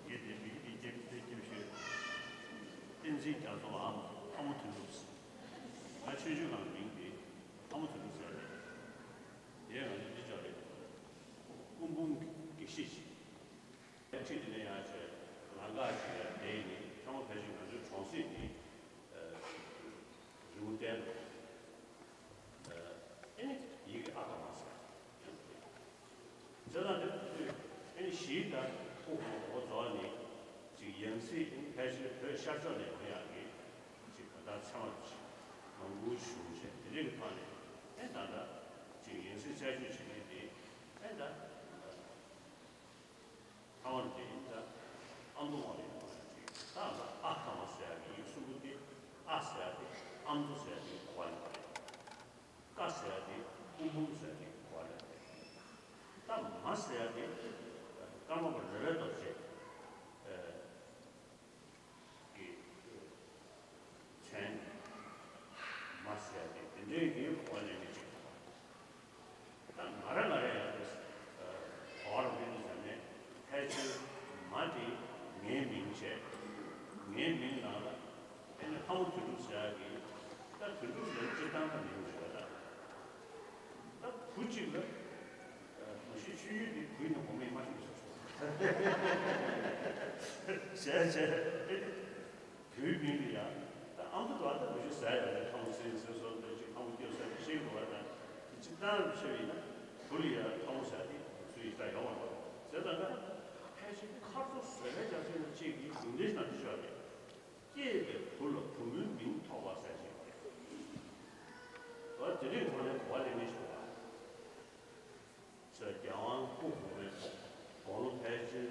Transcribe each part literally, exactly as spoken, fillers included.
ངས་དེ་མིང་དེ་སྐྱེ་སྐྱེ་སྐྱེ་ཤོད། བསྟན་འཛིན་རྒྱ་མཚོའམ་ལྷ་མོ་དོན་གྲུབ་ཟེར། ང་ཆུང་ཆུང་སྒང་མིང་དེ་ལྷ་མོ་དོན་གྲུབ་ཟེར་རེད། དེ་ང་ཚོ་འདི་ཅག་རེད། སྐུ་འབུམ་དགེ་བཤེས་ཤིག་ཁྲིད་དེ་ནས་ཡང་བྱས་ལམ་ཁ་ཅིག་ལ་བསྡད་ནས་ཚང་མ་ཕལ་ཆེར་ང་ཚོའི་གྲོང་གསེབ་ནས་རི་བོ་བསྟན་ཨེ་ནི་ཡི་གེ་ཨ་ཀ་མ་ཟེར། བྱས་ཙང་དེ་དུས་ཨེ་ནི་གཞིས་དང་ཕུག་གོང་འོག་རྫོགས་ནས་ཅིག་ཡང་སྲིད་ཨེ་ནི་ཕལ་ཆེར་བོད་ཤར་ཕྱོགས་ནས་འོང་ཡག་གི་ཅིག་ག་ད་ཚང་མ་ཅིག་མང་པོ་བྱུང་བྱས་དེ་འདྲའི་གི་ཐོག་ནས་ཨེ་ད་ལྟ་ཅིག་ཡང་སྲིད་རྩད་གཅོད་བྱེད་མཁན་དེ་ཨེ་ད། ཁ་བ་འདི་ཡིན་ད། ཨ་མདོ་བ་རེད་མ་རེད་ཅིག་ད་ལ་ཨ་ཁ་མ་ཟེར་ཡ་གི་ཡིག་གསུམ་པོ་དེ་ཨ་ཟེར་ཡ་དེ་ཨ་མདོ་ཟེར་ཡ་དེ་གོ་བ་ཡོད་རེད། ཀ་ཟེར་ཡ་དེ་ཀུ་འབུམ་ཟེར་ཡ་དེ་གོ་བ་ཡོད་རེད། ད་མ་ཟེར་ཡ་དེ་ཀརྨ་པ་རོལ་པའི་རྡོ་རྗེ། གི་མཚན་མ་ཟེར་ཏེ་དེ་འདྲའི་གི་གོ་ལེན་གྱི་ཅིག་ད་ང་ར་ང་ར་ཡང་དེ་གོ་རུ་མིན་ཟེར་ནས་ཕལ་ཆེར་མ་དེ་ངའི་མིང་བྱས། ངའི་མིང་ནང་ལ་ཨེ་ནི་ལྷ་མོ་དོན་གྲུབ་ཟེར་ཡ་གི་ད་དོན་གྲུབ་ཟེར་སྤྱིར་བཏང་གི་མིང་རེད་བ་ད། ད་བུ་གཅིག་ལ། མ་གཞི་ཆོས་ཡུལ་འདི་བུའི་ནང་གོ་མེད་མ་ཤེས་སོ་སོ། བྱས་བྱས། བུའི་མིང་འདི་ཡང་ད་ཨ་མདོ་དང་ད་མ་གཞི་ཟེར་ཡ་ལ་ཁ་མོ་སྲིན་ཟེར་སོ་འདི་ཅིག་ཁ་མོ་སྐྱོ་ཟེར་ཤེས་དགོས་པ་དང་དེ་ཅིག་བཏང་ཤེས་པ་ཡིན་ན་བུ་ལ་ཡང་ཁ་མོ་ཟེར་དེ་སུ་ཡི་ད་ཡོང་བ་རེད་ཟེར་ད་ན་ཕལ་ཆེར་ཁ་རྩོ་ཟེར་བའི་རྒྱ་མཚོ་ཡིན་ན་གཅིག་གིས་ལུང་བསྟན་ཞིག་གནང་རྒྱུ་ཞིག་ཡོད་རེད། སྐྱེས་པའི་བུ་ལ་བུ་མོའི་མིང་ཐོགས་པ་ཟེར་ཞིང་། འོ་དེ་རིང་ཁོ་ནས་གོ་བ་ལེན་མི་ཞིག་པ། ཟེར་རྒྱལ་དབང་སྐུ་གོང་མའི་དགུང་ལོ་ཕལ་ཆེར་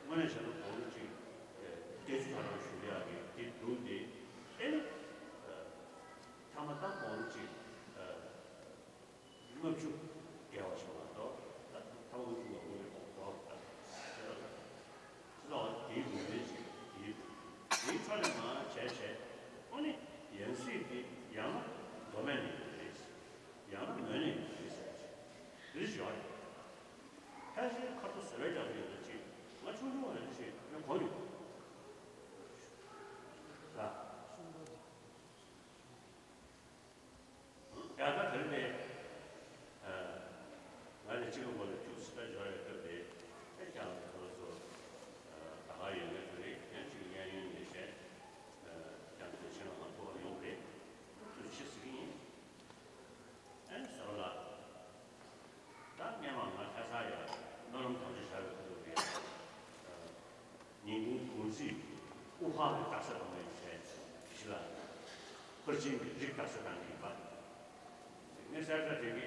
དངོས་གནས་བྱས་ན་དགུང་ལོ་གཅིག་བརྒྱད་ཅུ་ཐམ་པ་བཞུགས་ཡག་གི་དེ་འདུག་སྟེ་ཨེ་ནི། ཐ་མ་ད་དགུང་ལོ་གཅིག་ལྔ་བཅུ་བརྒལ་བ་ཞིག་མ་གཏོགས་ད་ཐ་མ་ལྔ་བཅུ་ང་དགུང་ལོ་གོ་བ་ད་ཟེར་བ་ད། ད་དེའི་ལུང་བསྟན་ཅིག་དེའི་དེའི་ཕྱོགས་ནས་མར་བྱས་བྱས་ཨོ་ནི་ཡང་སྲིད་དེ་ཡང་ན་མདོ་སྨད་ནས་ཡིན་རེད། ཡང་ན་མོན་ནས་ཡིན་རེད་ཟེར་བ་ཅིག་འདི་ཞོག་རེད། ཕལ་ཆེར་ཁ་ཐོ་ཟེར་བའི་རྒྱ་མཚོ་ཡིན་ན་ཅིག་ང་ཆུང་ཆུང་བ་ལ་འདི་ཞིག་ངས་གོ་མྱོང་། ད། ཡང་ད་དེ་རིང་ནས་ང་ནི་གཅིག་པོ་ལ་རྒྱུགས་སྲིད་པ་འབྱོར་ཡོད་སྐབས་དེ་ཨེ་ཀྱང་ཁོ་ཚོ་ད་ག་ཡོད་མེད་དེ་རེད། ཡང་གཅིག་གཡས་གཡོན་ནས་བྱས་ཀྱང་དེ་ཕྱིན་ལ་ང་ཐུག་པ་ཡོང་རེད། དུ་ཕྱི་ཟིག་ཡིན། ཨེ་ཟེར་བ་ལ། ད་སྔས་མ་ང་ཁ་སང་ཡ་སྨོན་ལམ་དམ་བཅའ་བཞག་པའི་ཁ་ཐུག་རེད། ཉིན་གུང་དགུང་ཚིགས་དབུ་འཕང་གི་རྟགས་གསལ་གཏོང་མཁན་བྱས་ཞིག་ལ། ཕར་ཕྱིན་གྱི་རིགས་རྟགས་གསལ་བཏང་གི་ཡིན་པ། ངས་གསལ་བསྒྲགས་དེ་གི་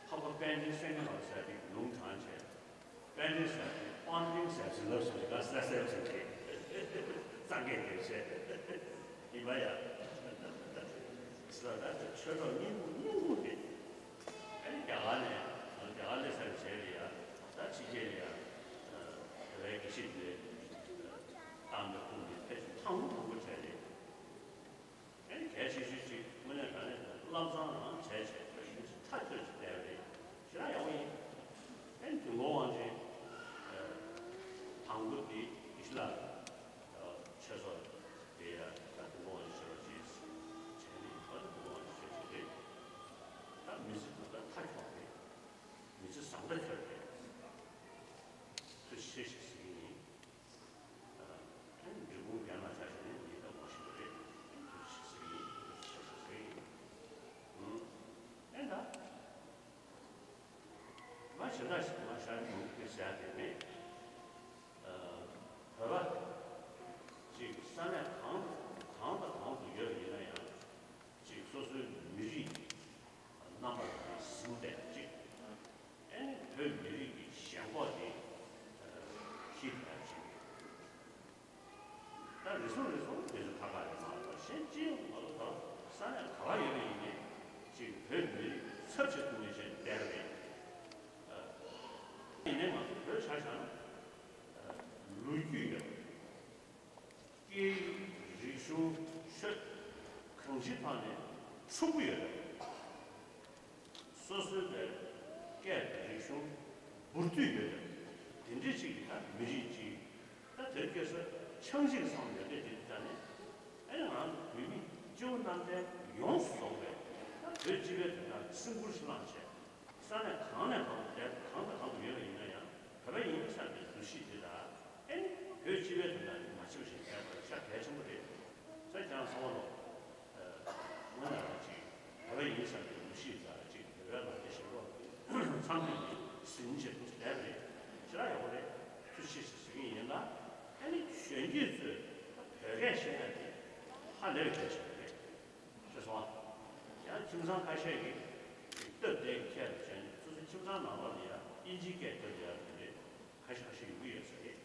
ཧ་གོ་པཎ་ཆེན་སེང་གེ་ལགས་ཟེར་དེ་ལུང་དྲངས་བྱས། པཎ་ཆེན་ཟེར་དེ་པང་ཏིང་ཟེར་ཚུལ་ལབ་སོང་ཞིག་ག་གསལ་གསལ་བྱས་ཏེ། གཙང་སྐད་དེ་བྱས། ཡིན་པ་ཡ། ཟེར་ད་དེ་ཆོས་གྲོགས་སྙིང་པོ་སྙིང་པོ་རེད། ཨ་ནི་རྒྱ་གར་ནས་རྒྱ་གར་སླེབས་ཚར་བའི་རྗེས་ལ་ཡང་ད་ཕྱི་རྒྱལ་ལ་ཡང་དེ་བའི་དགེ་བཤེས་དེ་བཏང་པའི་ཁུངས་དེ་ཕལ་ཆེར་ཐང་མོ་ཐང་པོ་བྱས་རེད། ཨ་ནི་གལ་ཆེ་ཤོས་ཅིག་དངོས་གནས་དྲང་གནས་བླ་བཟང་རང་བྱས་བྱས་ཐག་ཆོད་ཅིག་བསྡད་པ་རེད། ཞེ་དྲག་ཡག་པོ་ཡིན། ཨ་ནི་དུས་འཁོར་དབང་ཆེན་དང་པོ་དེ་དགེ་བཤེས་ལགས་ཆོས་ཚོགས་དེ་ཡང་ད་དུས་འཁོར་དབང་ཆེན་ཆེ་བ་ཅིག་བྱས་ནས་ཨ་ནི་དུས་འཁོར་དབང་ཆེན་ཆེ་ཆེ་རེད། ད་མི་ཚེ་ད་ལྟ་མཐའ་འཁྱོངས་རེད། མི་ཚེ་བཟང་མཐའ་འཁྱོལ་རེད། ཚུལ་ཤེས་ཤིག་ཟེར་གྱི་ཡིན། ཨ་ནི་འབྲས་བུ་ ས་གནས་གང་གང་དང་གང་དུ་ཡོད་པ་ཡིན་ན་ཡང་ཅིག་སོ་སོའི་མི་རིགས་ཀྱི་རྣམ་པ་དེ་ཟིན་བསྡད་པ་ཅིག་ཨེ་ནི་བོད་མི་རིགས་ཀྱི་ཞེན་ཁོག་དེ་ཤི་བསྡད་པ་ཅིག་ད་རེ་ཟུང་རེ་ཟུང་དེ་ཚོ་ཁ་ཁ་རེད་མ་གཏོགས་གཞན་ཅི་ཡང་མ་གཏོགས་ད་ས་གནས་ག་བ་ཡོད་པ་ཡིན་ནའི་ཅིག་བོད་མི་རིགས་ཚབ་བྱེད་ཐུབ་མཁན་ཞིག་བསྡད་པ་རེད། ཡིན་ནའི་ང་ཚོ་བོད་ཆ་བཞག་ན་ལོ་རྒྱུས་ཡོད། སྐད་ཡིག་རིག་གཞུང་ཆོས་གང་ཅིའི་ཐོག་ནས་ཕྱུག་པོ་ཡོད་རེད། སོ་སོའི་པའི་སྐད་དང་རིག་གཞུང་འབུར་དོད་ཡོད་རེད། དེ་འདྲའི་ཅིག་གིས་ད་མི་རིགས་ཅིག་ད་དེར་སྐད་ས་ཆང་གཅིག་ཚང་ཡོད་རེད། དེ་འདྲ་ནས་ཨེ་ང་ཚོ་བོད་མི་སྤྱི་བོ་གནམ་བསྟན་ཡོངས་སུ་རྫོགས་པའི་ད་བོད་སྤྱི་པའི་དོན་དག་སེམས་ཁུར་ཞིག་བླངས་བྱས། ས་གནས་གང་ནས་གང་དུ་བསྡད་གང་དང་གང་དུ་ཡོད་པ་ཡིན་ན་ཡང་བོད་པ་ཡིན་བསམ་པའི་འདུ་ཤེས་དེ་དང་ཨེ་ནི་བོད་སྤྱི་པའི་དོན་དག་དེ་མ་བྱེད་པ་ཞིག་བསྡད་པ་ཤ་གལ་ཆེན་པོ་རེད། ས་ཁྱེད་རང་ཚང་མ་ལོ། ང་ལ་ཅིག་བོད་པ་ཡིན་བསམ་པའི་འདུ་ཤེས་དང་ཅིག་བོད་པའི་ལ་རྒྱ་ཞེན་ཁོག་མཚམས་སྦྱོར་ནས་ཟིན་བྱེད་དུ་བསྡད་པ་རེད། ཞེ་དྲག་ཡག་པོ་རེད། ཐུགས་རྗེ་ཆེ་ཞེས་ཟེར་གྱི་ཡིན་ལ་ཨེ་ནི་གཞོན་སྐྱེས་ཚོས་བོད་སྐད་བཤད་ཡ་དེ་ཧ་ལས་པའི་གལ་ཆེན་པོ་རེད། ཤེས་སོང་ཨ། ཡང་ཁྱིམ་ཚང་ཁ་ཤས་ཀྱིས་སྟབས་བདེ་གི་ཁྱད་དུ་བྱས་ནས་སོ་སོའི་ཁྱིམ་ཚང་ནང་ལོགས་ལ་ཡང་དབྱིན་ཇིའི་སྐད་བརྗོད་བསྡད་ཡག་དེ་འདྲས་ཁ་ཤས་ཁ་ཤས་ཡོང་གི་ཡོད་ས་རེད།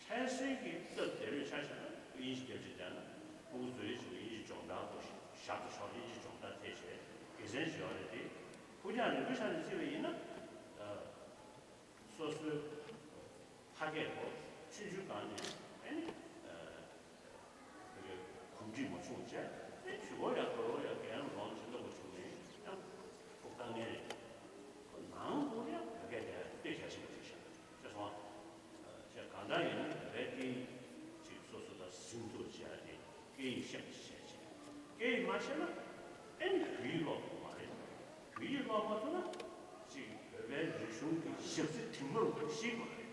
ཕལ་སེང་གི་སྟབས་བདེ་བོས་ཆ་བཞག་ན་དབྱིན་ཇི་སྐད་བརྗོད་བསྡད་ན་སྤུ་གུ་ཚོ་དབྱིན་ཇི་དབྱིན་ཇི་སྦྱོང་བརྡར་དགོས་ཤིང་ཞབས་ཏུ་ཞོག་དབྱིན་ཇི་སྦྱོང་བརྡར་ཐེབས་བྱས་དགེ་མཚན་ཞིག་ཡོད་རེད་དེ། ཕུགས་རྒྱང་རིང་པོའི་ཆ་ནས་བརྩིས་པ་ཡིན་ན། སོ་སོའི་ཕ་སྐད་ཐོག་ཆུང་ཆུང་སྒང་ནས་ཨེ་ནི་གོམས་འདྲིས་མ་བྱུང་བྱས་ཨེ་ཆུ་བོ་ཡང་དོ་རོ་ཡང་རྒན་རོང་ཆེ་འདྲ་བོ་བྱུང་ནས་ཡང་ཕུགས་དཀའ་ངལ་རེད། ཁོ་ནང་དུ་ཡང་བོད་སྐད་དེ་དཔེ་གལ་ཆེན་པོ་རེད་ཤག་ཅེས་སོང་། ཅེས་གང་ལྟར་ཡིན་ན་བོད་སྐད་ཡིག་ཅིག་སོ་སོ་དང་ཟིན་ཐུབ་བྱས་ཏེ། སྐད་ཡིག་ཤེས་པ་ཞིག་བྱས་བྱས། སྐད་ཡིག་མ་ཤེས་ན་ཨེ་ནི་བོད་ཡིག་ཀློག་ཐུབ་མ་རེད། བོད་ཡིག་ཀློག་མ་ཐུབ་ན་ཅིག་བོད་པའི་རིག་གཞུང་གི་ཞག་རྩི་གྲིབ་མར་ཤེས་མ་རེད།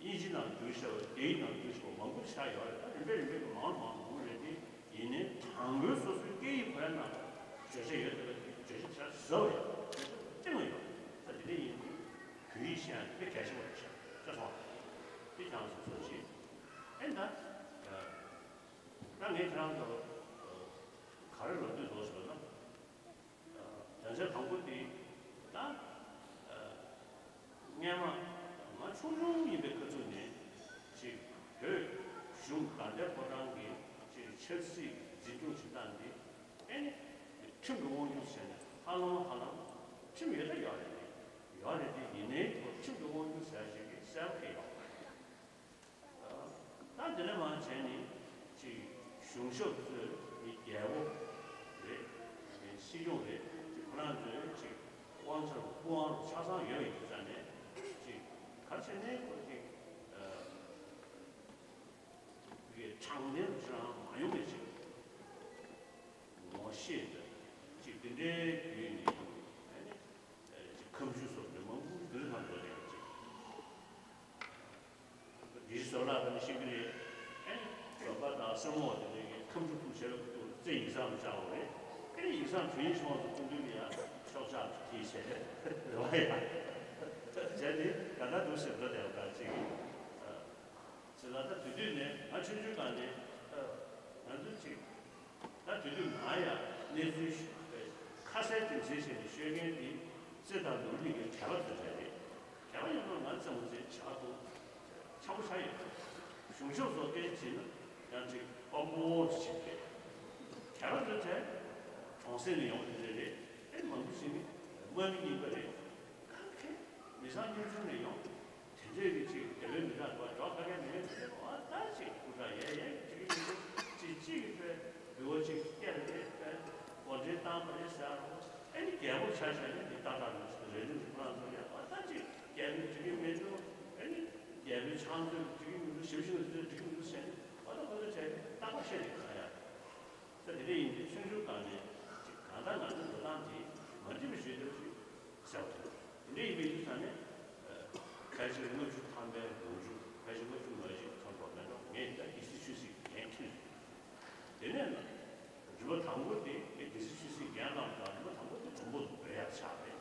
དབྱིན་ཇི་ནང་བསྒྱུར་བྱ་བ་རྒྱ་ཡིག་ནང་བསྒྱུར་བྱ་བ་མང་པོ་ཆགས་ཡོད་རེད། ད་རིམ་པས་རིམ་པས་ཀྱི་མང་རུ་མང་རུ་འགྲོ་གི་རེད་དེ། ཡིན་ནའི་དང་པོའི་སོ་སོའི་སྐད་ཡིག་ཁོ་རང་ནང་བརྗོད་བྱ་ཡོད་བསྡད་པ་དེ་བརྗོད་བྱ་ཆ་ཟབ་ཡོད། བརྗོད་བྱ་ལྟད་མོ་ཡོད། ད་དེ་འདྲ་ཡིན་དུས་བོད་ཡིག་ཤེས་ཡ་དཔེ་གལ་ཆེན་པོ་རེད་ཤག་ཅེས་སོང་། དེ་ཀྱང་སོ་སོ་བྱེད། ཨེ་ད། ད་ངས་ཁྱེད་རང་ཚོར་ག་རེ་ལབ་འདོད་འདུག་ཟེར་ན། དོན་ཚན་དང་པོ་དེ་ད་སྔས་མ་ང་ཆུང་ཆུང་ཡིན་པའི་ཁ་ཐུག་ནས་ཅིག་བོད་གཞུང་དགའ་ལྡན་ཕོ་བྲང་གི་ཅིག་ཆབ་སྲིད་འཛིན་སྐྱོང་བྱེད་སྟངས་འདི་ཨེ་ནི་ཁྲིམས་ཀྱི་དབང་སྒྱུར་བྱས་ནས་ཧ་ལམ་ཧ་ལམ་ཁྲིམས་ཡོད་ད་ཡོད་རེད། ཡོད་རེད་དེ་ཡིན་ནའི་ཁོ་ཁྲིམས་ཀྱི་དབང་སྒྱུར་ཟེར་ཞིག་གི་གསལ་པོ་ཞིག་ཡོད་མ་རེད། ད་དེ་ནས་མར་བྱས་ནས་ཅིག་གཞུང་ཞབས་ཚོས་ནི་རྒྱལ་པོ་རེད། ནི་སྲིད་སྐྱོང་རེད། ཅིག་ཁོ་རང་ཚོས་ཅིག་དབང་ཆ་དང་སྐུ་དབང་ཆ་ཚང་ཡོད་པའི་རྒྱུ་མཚན་ནས་ཅིག་ག་རེ་བྱས་ནས་ཁོ་ཅིག་ཨ་དེ་གའི་དྲང་བདེན་དུ་ཅི་རང་མ་ཡོང་བའི་ཅིག་ངོ་ཤེས་དང་ཅིག་དེ་འདྲའི་བརྒྱུད་ནས་ཨ་ནི་ཅིག་ཁ་མཆུ་སོགས་ཀྱི་མང་པོ་འདིར་ལྷག་འགྲོ་བསྡད་ཅིག་དགེ་བཤེས་བཟོ་ལགས་ཀྱིས་ཤེས་ཀྱི་རེད། ཨེ་ནི་བཟོ་པ་དང་སེར་མོ་དེ་འདྲའི་གི་ཁ་མཆུ་ཐུག་བྱས་པའི་ཁུ་ཐུག་རྩེ་ཡིག་ཚང་ལ་བཅར་བ་རེད། ཨེ་ནི་ཡིག་ཚང་དོན་ཡིག་ཆུང་བ་ཚོ་སྐུ་མདུན་ལ་ཡ་ཤོག་ཆག་ཅིག་བྲིས་བྱས་རེད་བ་ཡ། བྱས་ཏེ་ད་ལྟ་འདུག་ཟེར་འགྲོ་བསྡད་པ་ཅིག་ཟེར་ལ། ད་དེ་དུས་ནས་ང་ཆུང་ཆུང་སྒང་ནས་ང་ཚོ་ཅིག་ད་དེ་དུས་ང་ཡང་གནས་ཚུལ་ཞིག་ཁ་གསལ་རྒྱུ་མཚན་བྱས་ནས་ཤོད་མཁན་དེ་རྩེ་དང་ནོར་གླིང་གི་གྲྭ་པ་ཚོ་རེད། གྲྭ་པ་ཡིན་ན་ང་རྩེད་མོ་རྩེ་བྱ་བ་འདུག་ཆགས་པོ་ཆགས་ཡོད། གཞུང་ཕྱོགས་སོགས་སྐད་ཆ་དྲིས་ན་ཡང་ཅིག་དཔའ་མོ་ཞིག་རེད། གྲྭ་པ་ཚོ་དེ་གྲོང་གསེབ་ནས་ཡོང་བ་དེ་འདྲ་རེད། ཨེ་མང་པོ་ཞིག་ནི་དམག་མི་རྙིང་པ་རེད། གང་ག་མི་ཚང་གཉོམ་ཆུང་ནས་ཡོང་། དེ་འདྲས་ཀྱི་ཅིག་དེ་བས་མི་དྲག་པ་འགྲོ་ཁ་ཁ་མི་མེད་དེ་འདྲས་པ་ད་ཅིག་སྐུ་དྲག་ཡས་ཡས་ཅིག་ཡིན་འདུག་ཅིག་ཅིག་གི་ཕའི་འབུལ་བ་ཅིག་སྐྱེལ་རེད་ཕའི་གོ་འདྲེན་བཏང་པ་རེད་ཟེར་རོ། ཨེ་ནི་རྒྱལ་པོ་ཆ་བཞག་ནས་འདི་ཏག་ཏག་རེད་ཟེར་རེད་འདུག་ཁོ་རང་ཚོ་ཡ་ཨ་ད་ཅིག་རྒྱལ་པོས་འགྲིག་གི་མི་འདུག་ཨེ་ནི་རྒྱལ་པོའི་ཕྱག་མཛོད་འགྲིག་གི་མི་འདུག་ཞབས་ཕྱི་ལ་ཚོས་འགྲིག་གི་མི་འདུག་ཟེར་ནས་ཨ་ད་ཁོ་ཚོ་བྱས་ནས་རྟག་པར་བཤད་ནས་གང་ཡ། ད་དེ་འདྲ་ཡིན་དུས་ཆུང་ཆུང་སྒང་ནས་ཅིག་གང་ལྟར་ང་ཚོའི་འགྲོ་སྟངས་དེ་མ་འགྲིག་པ་ཞིག་ཡོད་པ་ཞིག་གསལ་པོ་ཐོན། དེ་འདྲ་ཡིན་པའི་དུས་ཙང་ནས་ཕལ་ཆེར་ལྔ་བཅུ་ཐམ་པའི་ལོ་མཇུག་ཕལ་ཆེར་ལྔ་བཅུ་ང་བཞི་ཐམ་པ་མེད་འགྲོ་ངས་ད་སྡེ་སྲིད་ཆོས་སྲིད་འགན་འཁྱེར་ཡོད། དེ་ནས་ན་རིམ་པ་དང་པོ་དེ་ངས་སྡེ་སྲིད་ཆོས་སྲིད་འགན་བླངས་དང་རིམ་པ་དང་པོ་དེ་གྲོང་པོ་དུ་བོད་ཡག་ཆགས་རེད།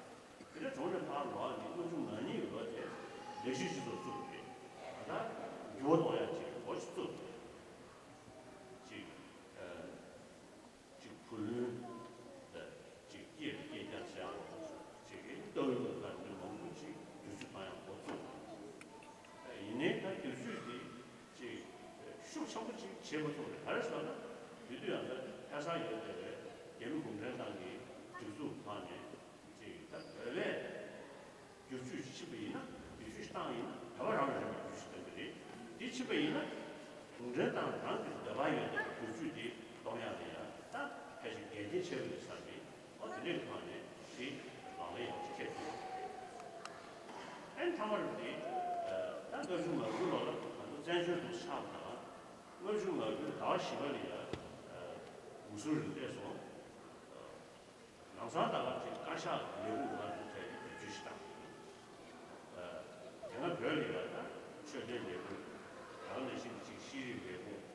དེ་ནས་གྲོང་ནས་ཕར་ལོག་ནས་ལྔ་བཅུ་ང་གཉིས་ལོ་དེ་ལས་ཞུགས་སྤྱི་ཚོགས་བཙུགས་རེད། ད་འགྱུར་བ་གཏོང་ཡག་ཅིག་འགོ་ཞིག་བཙུགས་རེད། ཅིག་བྱེད་མ་ཐུབ་རེད། ག་རེ་ཟེར་ན། དེ་དུས་ཡང་ད་ལྷ་ས་ཡོད་བསྡད་པའི་རྒྱ་མི་གུང་ཁྲན་ཏང་གི་སྒྲིག་འཛུགས་ཁང་ནས་ཅིག་ད་བོད་པའི་བསྒྱུར་བཅོས་ཕྱིན་པ་ཡིན་ན། བསྒྱུར་བཅོས་ཤིག་བཏང་ཡིན་ན་བོད་པ་རང་ལ་རེ་བ་བསྒྱུར་བཅོས་བཏང་གི་རེད། དེ་ཕྱིན་པ་ཡིན་ན་གུང་ཁྲན་ཏང་རང་གི་འདོད་པ་ཡོད་པའི་བསྒྱུར་བཅོས་དེ་གཏོང་ཡག་ལ་ཡང་ད་ཕལ་ཆེར་འགལ་རྐྱེན་ཆེ་བ་རེད་བསམ་ནས། ཨོ་དེ་འདྲའི་ཐོག་ནས་དེ་ལག་ལེན་ཡག་ཅིག་འཁེལ་ཐུབ་ཡོད་རེད། ཨ་ནི་མཐའ་མར་དེ་ད་སྔ་ཕྱི་མ་བསྒྱུར་ལོག་ལ་ང་ཚོ་བཙན་བྱོལ་དུ་ཆགས་པ་དང་། སྔ་ཕྱི་མ་བསྒྱུར་ཟླ་བ་བཞི་པ་ལ་ཡང་འགོ་ཟུར་རིམ་སྤེལ་སོང་། ལམ་སང་ད་ག་ཅིག་བཀའ་ཤག་ལས་ཁུངས་ཁག་ཏུ་ཐད་ཀྱི་བསྒྱུར་བཅོས་ཤིག་བཏང་། དེ་སྔ་བོད་ལ་ཡང་ད་ཆོས་དོན་ལས་ཁུངས། ད་ག་ནང་བཞིན་ཅིག་ཤེས་རིག་ལས་ཁུངས།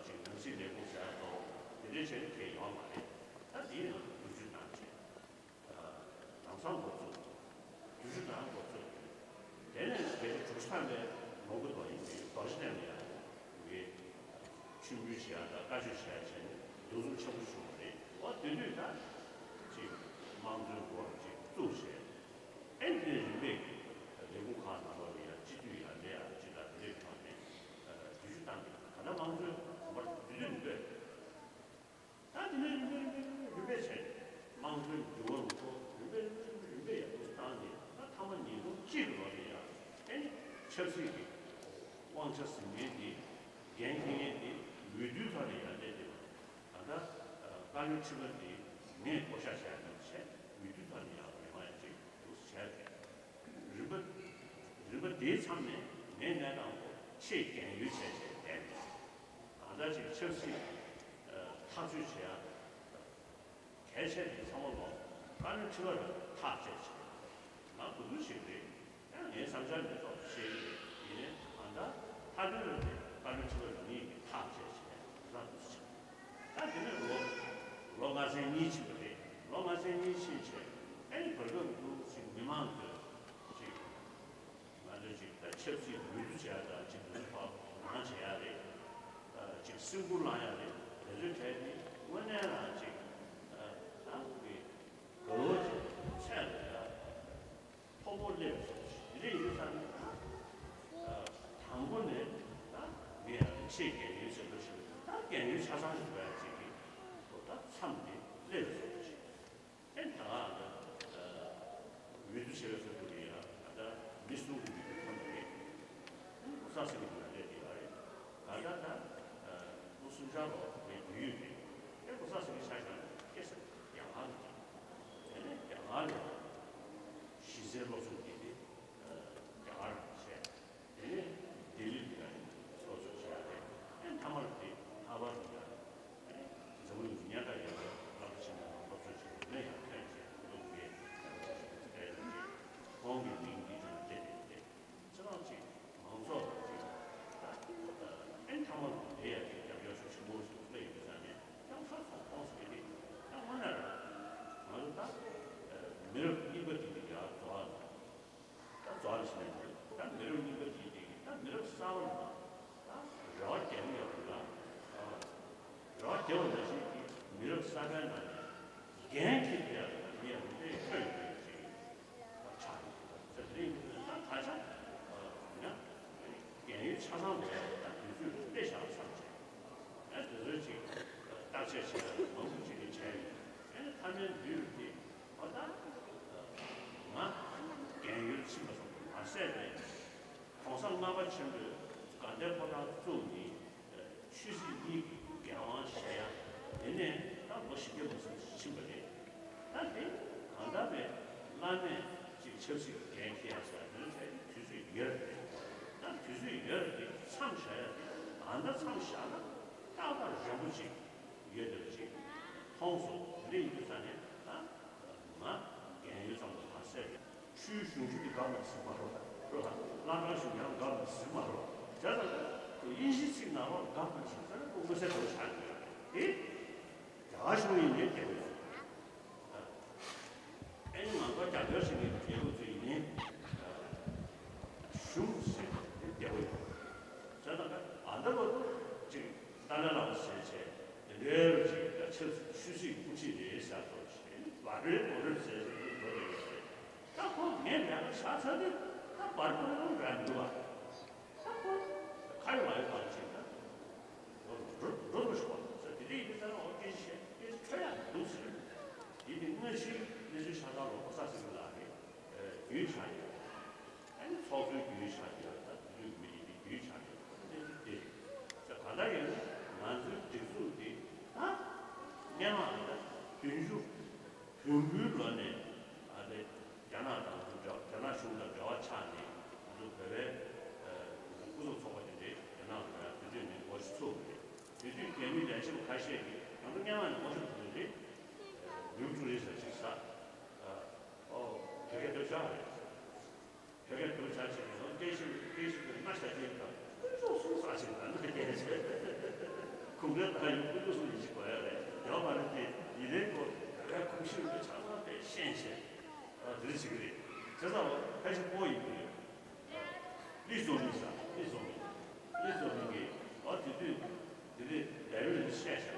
ཅིག་ནང་སྲིད་ལས་ཁུངས་ཟེར་ཡག་ཏོ། དེ་འདྲའི་བྱས་ནས་ཁེལ་ཡོད་མ་རེད། ད་དེའི་ནང་བསྒྱུར་བཅོས་བཏང་བྱས། ལམ་སང་འགོ་ཚུགས། བསྒྱུར་བཅོས་བཏང་འགོ་ཚུགས། དེ་ནས་ཕལ་ཆེར་དྲུག་ཅུ་ཐམ་པའི་ལོ་འགོ་དོ་ཡིན་པའི་རྡོ་རྗེ་གདན་ལ་ཡང་ངས་མཆོད་འབུལ་བྱེད་ཡག་དང་བཀའ་ཆོས་བྱེད་ཡག་བྱས་ནས་འདུ་འཛོམས་ཆེན་པོ་བྱུང་བ་རེད། འོ་དེ་དུས་ད་ཅིག་དམངས་གཙོའི་སྐོར་ཅིག་བཙུགས་བྱས། ཨེ་འདི་རིམ་པས་ལས་ཁུངས་ཁག་ནང་ལོགས་ལ་ཡང་སྤྱི་འཐུས་ཡར་སླེབས་ཡག་ཅིག་དང་དེ་འདྲའི་ཐོག་ནས་བསྒྱུར་བཅོས་བཏང་གི། ད་ལྟ་དམངས་གཙོའི་གོམ་པ་དེ་དུས་རིམ་པས། ད་དེ་ནས་རིམ་པས་རིམ་པས་རིམ་པས་རིམ་པས་བྱས། དམངས་གཙོའི་འགྱུར་བ་རུ་ཚོ་རིམ་པས་རིམ་པས་རིམ་པས་ཡག་པོ་བཏང་ནས། ད་མཐའ་མ་ཉིས་སྟོང་གཅིག་ལོ་ལ་ཡང་ཨེ་ནི་ཆབ་སྲིད་ཀྱི་དབང་ཆ་ཟིན་མཁན་དེ། འགན་འཁྱེར་མཁན་དེ་འོས་བསྡུའི་ཐོག་ནས་ཡར་སླེབས་བསྡད་པ། ད་ལྟ་བཀའ་བློན་ཁྲི་པ་དེ་ངས་བསྐོ་བཞག་བྱས་ནས་བྱས། འོས་བསྡུའི་ཐོག་ནས་ཡར་མི་མང་ཡང་ཅིག་འདུག་བྱས་ཏེ། རིམ་པ་རིམ་པ་དེའི་མཚམས་ནས་ངའི་གནས་སྟངས་ཁོ་ཆེས་རྒན་ཡོལ་བྱས་བྱས་བསྡད་འདུག་གང་ལྟར་ཅིག་ཆབ་སྲིད་ཨ་ཐག་གཅོད་བྱེད་ཡག་གལ་ཆེ་དེ་ཚང་མ་ལོག་བཀའ་བློན་ཁྲི་པ་ལ་ཐག་བཅད་བྱས། ང་གོ་བསྡུར་བྱེད་ཀྱི་རེད། ཡང་ངའི་བསམ་འཆར་འདི་ཐོག་བཤད་ཀྱི་རེད། ཡིན་ནའི་གང་ལྟར་མཐའ་དོན་ལ་དེ་བཀའ་བློན་ཁྲི་པ་རང་ཉིད་ཀྱིས་ཐག་བཅད་བྱས་ད་འདུག་སེ་བྱས། ད་དེ་ནས་ལོ་ལོ་ལྔ་ཚན་གཉིས་ཕྱིན་པ་རེད། ལོ་ལྔ་ཚན་གཉིས་ཕྱིན་བྱས་ཨ་ནི་བར་སྐབས་འདུག་ཅིག་མི་མང་གིས་ཅིག་ང་ཚོས་ཅིག་ད་ཆབ་སྲིད་འོས་བསྡུ་བྱེད་ཡག་དང་ཅིག་འདུ་འཛོམས་ཐོག་དོ་སྣང་བྱེད་ཡག་རེད། ཅིག་སེམས་ཁུར་བླང་ཡག་རེད། དེ་ཚོའི་གྲས་དེ་དངོས་གནས་རང་ཅིག་ད་གི་དགའ་བོ་ཅིག་ཚད་ལ་ཡ་མཐོ་པོ་སླེབས་སོང་ཞིག་དེ་འདྲ་ཡིན་དུས་ཙང་ནས་ད་དང་པོ་ནས་ད་ངས་ཡང་ཆེས་རྒན་ཡོལ་ཟེར་འགྲོ་ཞིག་ད་རྒན་ཡོལ་ཆ་ཚང་ཞིག་འགྲོ་ཡག་ཅིག་གི་ད་མཚམས་དེ་སླེབས་སོང་ཞིག་ཨེ་ད་ག་ད་འོས་བསྡུ་བྱེད་པའི་སྐབས་དེ་ཡང་ད་ལྟ་མི་གསུམ་གྱི་འོས་བསྡུ་ཐོན་པ་རེད། ཨེ་ལོ་གསར་ཟེར་གྱི་འདུག་ལ་རེད་དེ་ཡང་རེད། ད་ལྟ་ད་ལོ་གསུམ་ཆར་ལོ་ངའི་འོས་ཡོད་རེད། ཨེ་ལོ་གསར་ཟེར་གྱི་ཆ་བཞག་ན་སྐད་ཆ་རྒྱ་གར་ལ་རེད། དེ་ནས་རྒྱ་གར་ལ་གཞི་རྩའི་སློབ་སྦྱོང་བྱས་ཏེ་རྒྱ་གར་ལ་བྱས། དེ་ནས་ལྡི་ལི་ལ་སློབ་སྦྱོང་བྱས་ཏེ། ཨེ་མཐའ་མར་དེ་ལྷག་པར་དུ་ཡང་འཛམ་བུ་གླིང་གི་སྙན་གྲགས་ཡོད་པའི་བླ་མ་ཆེན་མོའི་ནང་སློབ་སྦྱོང་བྱས་ནས་ཡང་ཐོན་བྱས་སློབ་དགེ་ཁོང་གི་མིང་འདི་ཀྱང་སྤྲད་དེ་ཡོད་དེ། ཁྱེད་རང་ཅིག་མང་ཚོགས་ལ་ཅིག་ད་ཨེ་མཐའ་མར་དེ་ཡང་ཅིག་རྒྱབ་སྐྱོར་ཤུགས་ཆེན་པོ་ཞིག་སླེབས་ཡོད་པའི་ཆ་ནས་ཡང་ཧ་ཅང་ཁོང་ཚོ་གིས་ཡང་དངོས་གནས་རང་ང་ཚོ་ད་མི་རབས་གཉིས་པ་དེ་གི་ཡར་འགྲོ་བ། ད་རྫོགས་ལ་ཕྱིན་ནས་ད་མི་རབས་གཉིས་པ་དེའི་སྟེང་གི་ད་མི་རབས་གསར་པ་ལ་ད་རེ་བ་རྒྱག་གི་ཡོད་རེད་ལ། རེ་བ་རྒྱག་པ་ནང་བཞིན་གྱི་མི་རབས་གསར་པའི་ནང་ནས་འགན་འཁྱེར་ཐུབ་ཡག་གི་མི་ཡང་དཔེ་ཁྱོན་ཡོད་པ་ཅིག་ཆགས་ཡོད་ཟེར་དེ་རིང་ད་ད་ཆ་ཡིན་ན་རྒན་ཡོལ་ཆ་ཚང་ལོག་ཡག་ད་དུས་ཚོད་དཔེ་བཞག་བསམ་བྱས། ཨ་དེ་ཚོའི་ཅིག་བརྟག་དཔྱད་བྱེད་ཡག་མང་པོ་ཅིག་གིས་བྱས་ཡོད། ཨ་ནི་མཐའ་མའི་འདུས་པ་དེ་ཨོ་ད་ང་རྒན་ཡོལ་ཕྱིན་པ་ཙམ་དུ་མ་ཟད་པའི་གོང་ས་ལྔ་པ་ཆེན་པོས་དགའ་ལྡན་ཕོ་བྲང་བཙུགས་ནས་ཆོས་སྲིད་གཉིས་ཀྱི་འགན་དབང་བཞེས་ཡག་དེ་ནས་ད་ལོ་བཞི་བརྒྱ་མ་ཟིན་ཕྱིན་པ་རེད། ད་དེ་གང་ལྟར་བའི་བླ་མས་ཅིག་ཆབ་སྲིད་ཀྱི་འགན་འཁྱེར་ཡག་ཟེར་ཡག་དེ་ཚོ་དུས་ཚོད་ཡོད་རེད། ད་དུས་ཚོད་ཡོད་རེད་དེ་མཚམས་བཞག་ཡག་དེ་གང་ལྟར་མཚམས་བཞག་ན་ཏག་ཏག་རན་པོ་ཅིག་ཡོད་བསྡད་པ་ཅིག་མཐོང་སོང་། དེ་འདྲ་ཡིན་དུས་ཙང་ནས་ད་ང་རྒན་ཡོལ་ཙམ་ལ་མ་ཟད་པའི་ཆུའི་གཞུང་ཆུ་དེ་དགའ་མ་ཟིན་མ་རོ། རོ་ལ་བླ་བྲང་གཞུང་ཡང་དགའ་མ་ཟིན་མ་རོ། བྱས་ཙང་དབྱིན་ཇིའི་ཚིག་ནང་ལོགས་དགའ་མ་ཟིན་ཟེར་ན་ཁོ་མངོན་གསལ་དོད་ཆགས་ཡོད་རེད་དེ། རྒྱ་གར་གཞུང་ཡིན་ནའི་རྒྱལ་པོ་ཡོད། ཨེ་ནི་ང་ཚོ་རྒྱབ་སྐྱོར་བྱེད་མཁན་གྱི་རྒྱལ་པོ་ཚོ་ཡིན་ནའི་གཞུང་ཟེར་ནས་རྒྱལ་པོ་ཡོད། བྱས་ཙང་ཨ་ད་ལོ་ཅིག་ཏཱ་ལའི་བླ་མ་ཟེར་བྱས་དེ་འདྲའི་ཅིག་ཆབ་སྲིད་ཆོས་སྲིད་དབུ་ཁྲིད་རེད་ཟེར་ཐོག་ཞེས་བར་པའི་དོ་རེད་ཟེར་ཟེར་གྱི་འགྲོ་རེད་ཡོད་རེད། ད་ཁོ་ངས་ལས་ཀ་བྱ་ཚར་དུས་ད་བར་པའི་དོ་རེད་འགྲོ་བ། ད་ཁོ་ཁ་ཡོད་མ་ཡོད་གང་བྱེད་ད། དུས་རྒྱ་མི་ལས་བྱེད་པ་ཁ་ཤས་ཀྱིས་ང་ཚོ་སྔོན་མ་ནས་ངོ་ཤེས་ཐུབ་ཀྱི་རེད། ནིའུ་ཀྲུའུ་རི་ཟེར་ཅིག་ཟ། ཨོ་བོད་སྐད་སྡུག་ཅག་རེད། བོད་སྐད་སྡུག་ཅག་ཅིག་གིས་ང་ཚོ་སྐད་ཤེས་སྐད་ཤེས་པའི་སྣ་ཤ་ཅན་དང་ཀུན་སྤྱོད་སྲུང་ས་ཅིག་དང་སྣ་རྒྱན་བྱས། གུང་ཁྲན་ཏང་ཡོན་ཀུན་སྤྱོད་སྲུང་ཡིན་ཅིག་གོ་ཡ་རེད། ཡོད་མ་རེད་དེ། ཡིན་ནའི་ཀོ་བོད་ཁུངས་ཤེས་པའི་ཆ་ཚང་དེ་ཤེས་བྱས། ཨ་དེ་འདྲ་བྱེད་ཀྱི་རེད། བྱས་ཙང་ཕལ་ཆེར་ཕོ་ཡིན་གྱི་རེད། ལི་ཙོ་མིན་ཟེར། ལི་ཙོ་མིན། ལི་ཙོ་མིན་གྱིས་ཨ་དེ་དུས་དེ་དུས་ལས་རིམ་བཤད་བཞག་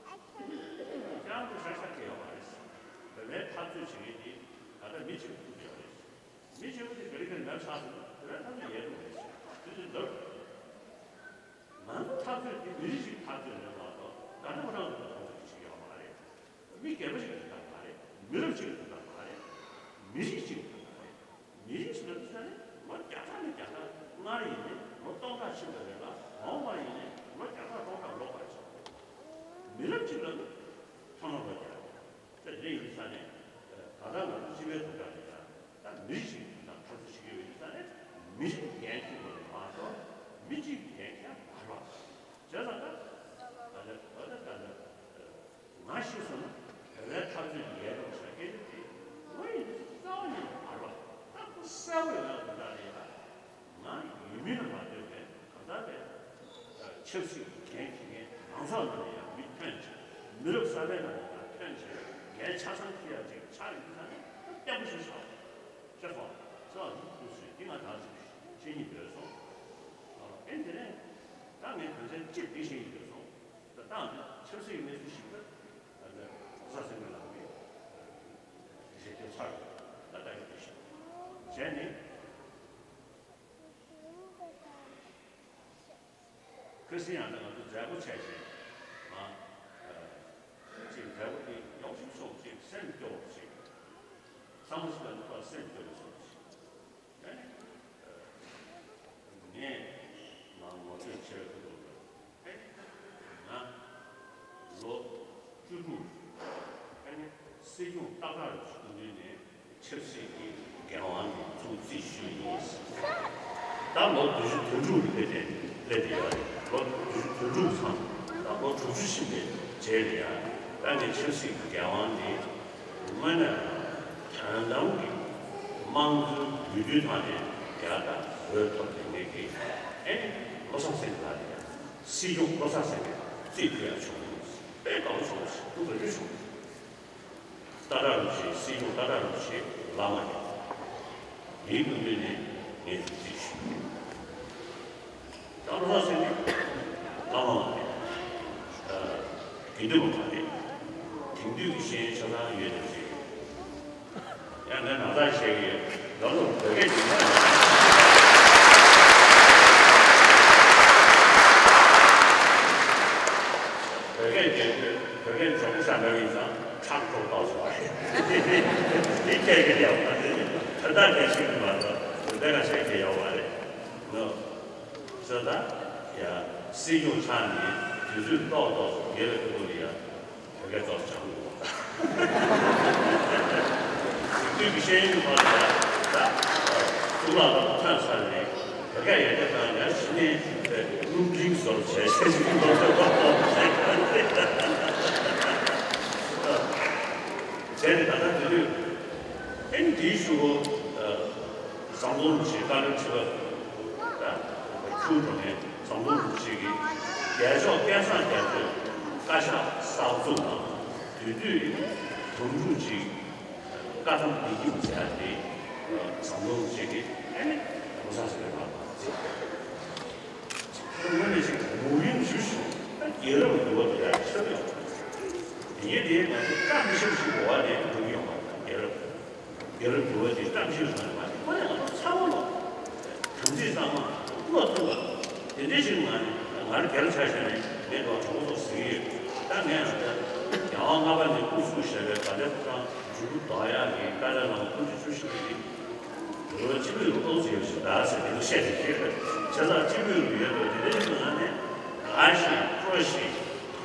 ཨ་ཡང་དུ་ཤ་ཤ་སྐྱེ་ཡོད་མ་རེད། བོད་པའི་འཐབ་རྩོད་བྱེད་མཁན་དེ་ད་ལྟ་མི་གཅིག་གིས་ཐུབ་ཡོད་རེད། མི་གཅིག་པུ་དེ་བོད་རིགས་མེད་ཆགས་སོང་ན་བོད་པའི་འཐབ་རྩོད་ཡལ་འགྲོ་རེད། དེ་དུས་འདིར་ང་ཚོ་འཐབ་རྩོད་དེ་མི་རིགས་ཤིག་འཐབ་རྩོད་རེད་མ་གཏོགས་དགའ་ལྡན་ཕོ་བྲང་དུ་འཐབ་རྩོད་བྱེད་ཀྱི་ཡོད་མ་རེད། མི་སྒེར་པ་ཞིག་གི་དོན་དག་མ་རེད། མི་རབས་གཅིག་གི་དོན་དག་མ་རེད། མི་རིགས་གཅིག་གི་དོན་དག་རེད། མི་རིགས་ཟེར་ན་ལོ་བརྒྱ་ཕྲག་ནས་བརྒྱ་ཕྲག་སྔར་ཡིན་ནའི་ལོ་སྟོང་ཕྲག་ཕྱིན་པ་རེད་ལ། འོངས་པ་ཡིན་ནའི་ལོ་བརྒྱ་ཕྲག་སྟོང་ཕྲག་ལོག་པར་བྱེད། མི་རབས་གཅིག་ལ་ནི་ཐོག་མར་ལོ་བརྒྱ་རེད། ད་དེ་འདྲ་ཡིན་ས་ནས་ད་ལྟ་ང་ཚོ་སྤྱི་པའི་དོན་དག་རེད་ལ། ད་མི་རིགས་ཤིག་གི་དོན་དག་འཐབ་རྩོད་བྱེད་ཀྱི་ཡོད་ཡིན་ས་ནས་མི་རིགས་འགན་འཁྱེར་དགོས་རེད་མ་གཏོགས་མི་གཅིག་གི་འགན་འཁྱེར་མ་རེད་བ། བྱས་ཙང་ད་ད་ལྟ་ད་ལྟ་ད་ལྟ། ང་ཤི་སོང་ན་བོད་པའི་འཐབ་རྩོད་ཀྱི་ཡལ་འགྲོ་བྱ་སྐད་ཆ་དེ་ང་ཡིན་ན་རྩ་བ་ཉིད་ནས་མ་རེད་པ། ད་ཁོ་གསལ་པོ་ཡོད་ན་དོན་དག་རེད་ལ། ང་ཡུལ་མི་ལ་མ་ལྟོས་པའི་གང་ལྟར་པའི་ཆབ་སྲིད་ཀྱི་འགན་འཁྱེར་མཁན་མང་ཚོགས་ནང་ནས་ཡང་མི་ཐོན་ཆེ། མི་རབས་གསར་པའི་ནང་ནས་ཡང་ཐོན་ཆེ། འགན་ཆ་ཚང་འཁྱེར་ཡག་ཅིག་ཆགས་ཡོད་ས་ནས་བརྟན་པོ་ཞིག་ཆགས་ཤག་པ། ས་འདུག་སུ་འདི་ང་ད་ཅིག་ཤེས་ཉིན་ཡོད་སོང་། ཨེ་དེ་ནས་ད་ངས་དོན་ཚན་གཅིག་འདི་ཤེས་ཉིན་ཡོད་སོང་། ད་ལྟའང་ཆབ་སྲིད་གནས་ཚུལ་ཞིབ་ཕྲ་ད་ལྟ་ལོ་གསར་སེང་གེ་ལགས་ཀྱིས་ཞིབ་ཕྲ་ཚར་ད་ལྟ་ཡོད་པའི་ཞིབ་བྱས་ནས། ཁ་སང་ཡང་ན་ང་ཚོ་མཛད་སྒོ་བྱས་ཤིང་ང་ཅིག་མཛད་སྒོ་དེ་ཡག་ཤོས་སོང་ཅིག་སེམས་སྐྱོ་བ་ཞིག་ཚང་མ་ཞིག་ལ་ནུས་པ་སེམས་སྐྱོ་བ་སོང་ཞིག་ངས་མ་ངོ་སྤྲོད་བྱས་པའི་ཐོག་ལ། ང་ལོ་བཅུ་དྲུག་སྲིད་སྐྱོང་སྟག་བྲག་རིན་པོ་ཆེ་སྐུ་མདུན་ནས་ཆབ་སྲིད་ཀྱི་འགན་དབང་ནས་ཐུགས་རྩིས་ཞུས་ཡིན། ད་ལོ་བདུན་ཅུ་དོན་དྲུག་ལ་སླེབས་ཏེ་སླེབས་ཏེ་ཡོད་རེད། ལོ་བདུན་ཅུ་དོན་དྲུག་ཚང་ད་ལོ་དྲུག་ཅུ་ཕྱིན་པའི་རྗེས་ལ་ཡང་ད་ངས་ཆབ་སྲིད་ཀྱི་འགན་དབང་དེ་དངོས་གནས་དོན་དམ་གྱི་དམངས་གཙོའི་འོས་བསྡུའི་ཐོག་ནས་ཡར་ད་འོས་ཐོབ་དེ་ངེད་ཀྱིས་ཨེ་ནི་བློ་བཟང་སེང་གེ་ལགས་ལ་ཡང་སྲིད་སྐྱོང་བློ་བཟང་སེང་གེ་རྩིས་ཕུལ་ཡག་བྱུང་། དཔེ་དགའ་པོ་བྱུང་། ཐུགས་དགའ་སྤྲོ་བྱུང་། སྟག་བྲག་རིན་པོ་ཆེ་སྲིད་སྐྱོང་སྟག་བྲག་རིན་པོ་ཆེ་བླ་མ་ཡིན། དེའི་སྐུ་མདུན་ནས་ངས་ཐུགས་རྩིས་ཞུ། སྟག་བྲག་སེང་གེ་བླ་མ་མ་རེད། དགེ་འདུན་པ་མ་རེད། དེང་དུས་ཀྱི་ཤེས་ཡོན་ཆ་ཚང་ཡོད་པ་ཅིག་ཡང་ངས་ནང་ལྟར་བཤད་ཀྱི་ཡོད། ལ་ལོ་བོད་སྐད་ཀྱི་བོད་སྐད་རྒྱན་དུས་བོད་སྐད་འཇོག་པོ་ཤ་མེད་པ་ཡིན་ཙང་ཁྲག་ཁྲོག་བཏགས་སོང་བ་རེད། འདི་སྐད་ཀྱི་ཡག་པ་རེད། ད་ལྟ་སྐད་ཤེས་ཀྱི་མ་གཏོགས་བོད་སྐད་ཁ་ཤས་ཀྱི་ཡག་པ་རེད། ནོ། ཟེར་ད། ཡ། སྲིད་སྐྱོང་ཆགས་ནས་དུས་ཚོད་ཏོག་ཏོག་ཙམ་ཉེ་བའི་སྐབས་ལ་ཡ། བོད་སྐད་ཏོག་ཙམ་སྦྱང་དགོས། དུས་ཀྱི་ཤེས་ཡོན་གྱི་ཐོག་ལ་ཡ། ད། གཙུག་ལག་ཁང་ཐོན་ཚར་ནས་བོད་སྐད་ཡར་རྒྱས་བཏང་ཡ་གཞི་ནས་རླུང་འཕྲིན་བཟོ་བྱས་བྱས་ཤིག་ལོ་ཚོད་པ་ཏོག་ཙམ་བྱས། བྱས་ནས་ད་ལྟ་དེ་དུས། ཨེ་འདིའི་གཞུག་གུ། ཟམ་གདོང་རིན་པོ་ཆེ་བཀའ་བློན་ཁྲི་པ་དང་། ཁྱུང་འགྲོ་མཁན་ཟམ་གདོང་རིན་པོ་ཆེ་གིས་རྒྱལ་མཆོག་སྐལ་བཟང་རྒྱ་མཚོས་བཀའ་ཤག་གསར་འཛུགས་གནང་། དེ་དུས་དོན་གྲུབ་ཅིག་བཀའ་ཐམ་བདེ་སྐྱིད་མཛད་དེ་ཟམ་གདོང་རིན་པོ་ཆེ་གིས་ཨེ་ནི་ལོ་གསར་ཟེར་བའི་བར་བར་བརྩིས། དངོས་གནས་ཤིག་མུ་ཡིན་ཇུ་ཞིག་ད་རྒྱལ་རབས་འདུལ་བ་དེ་ཡང་ཆགས་ཡོད། དེ་ཡིན་དེ་ང་ཚོ་བཀྲ་མི་ཤིས་ཤིག་འོག་ནས་འགྲོ་གི་ཡོད་མ་རེད། རྒྱལ་རབས། རྒྱལ་རབས་འདུལ་བ་དེ་བཀྲ་མི་ཤིས་ཤིག་མ་རེད། ཁོ་ནས་ང་ཚོ་ཚ་བོ་ལོ། དམ་ཚིག་གཙང་མ། བློ་མཐུན་པ། དེ་འདྲའི་ཞིག་མ་རེད། ང་རང་རྒྱལ་ཆ་བཞག་ནས་ངས་འགྲོ་གྲོགས་ཚོ་ཟེར་གྱི་ཡོད། ད་ངས་ང་ཚོ་རྒྱལ་དབང་ལྔ་པ་ནས་སྐུ་གཟུགས་བཞེས་པའི་དགའ་ལྡན་ཕོ་བྲང་མཇུག་གུ་ཟློག་ཡག་གི་དཀའ་ལས་ལ་སྐུ་མདུན་ཞུ་ཞིག་གི། འོ་སྤྱི་མོས་ལ་ཨོ་ཙི་ཡོད་ཞིག་གདའ་ཟེར་དེ་ཚོ་བཤད་དེ་ཤེས་པས། བྱས་ཙང་སྤྱི་མོས་ལ་ཡོད་པའི་དེ་འདྲའི་ནང་ནས་དགའ་ཞིང་སྤྲོ་ཞིང་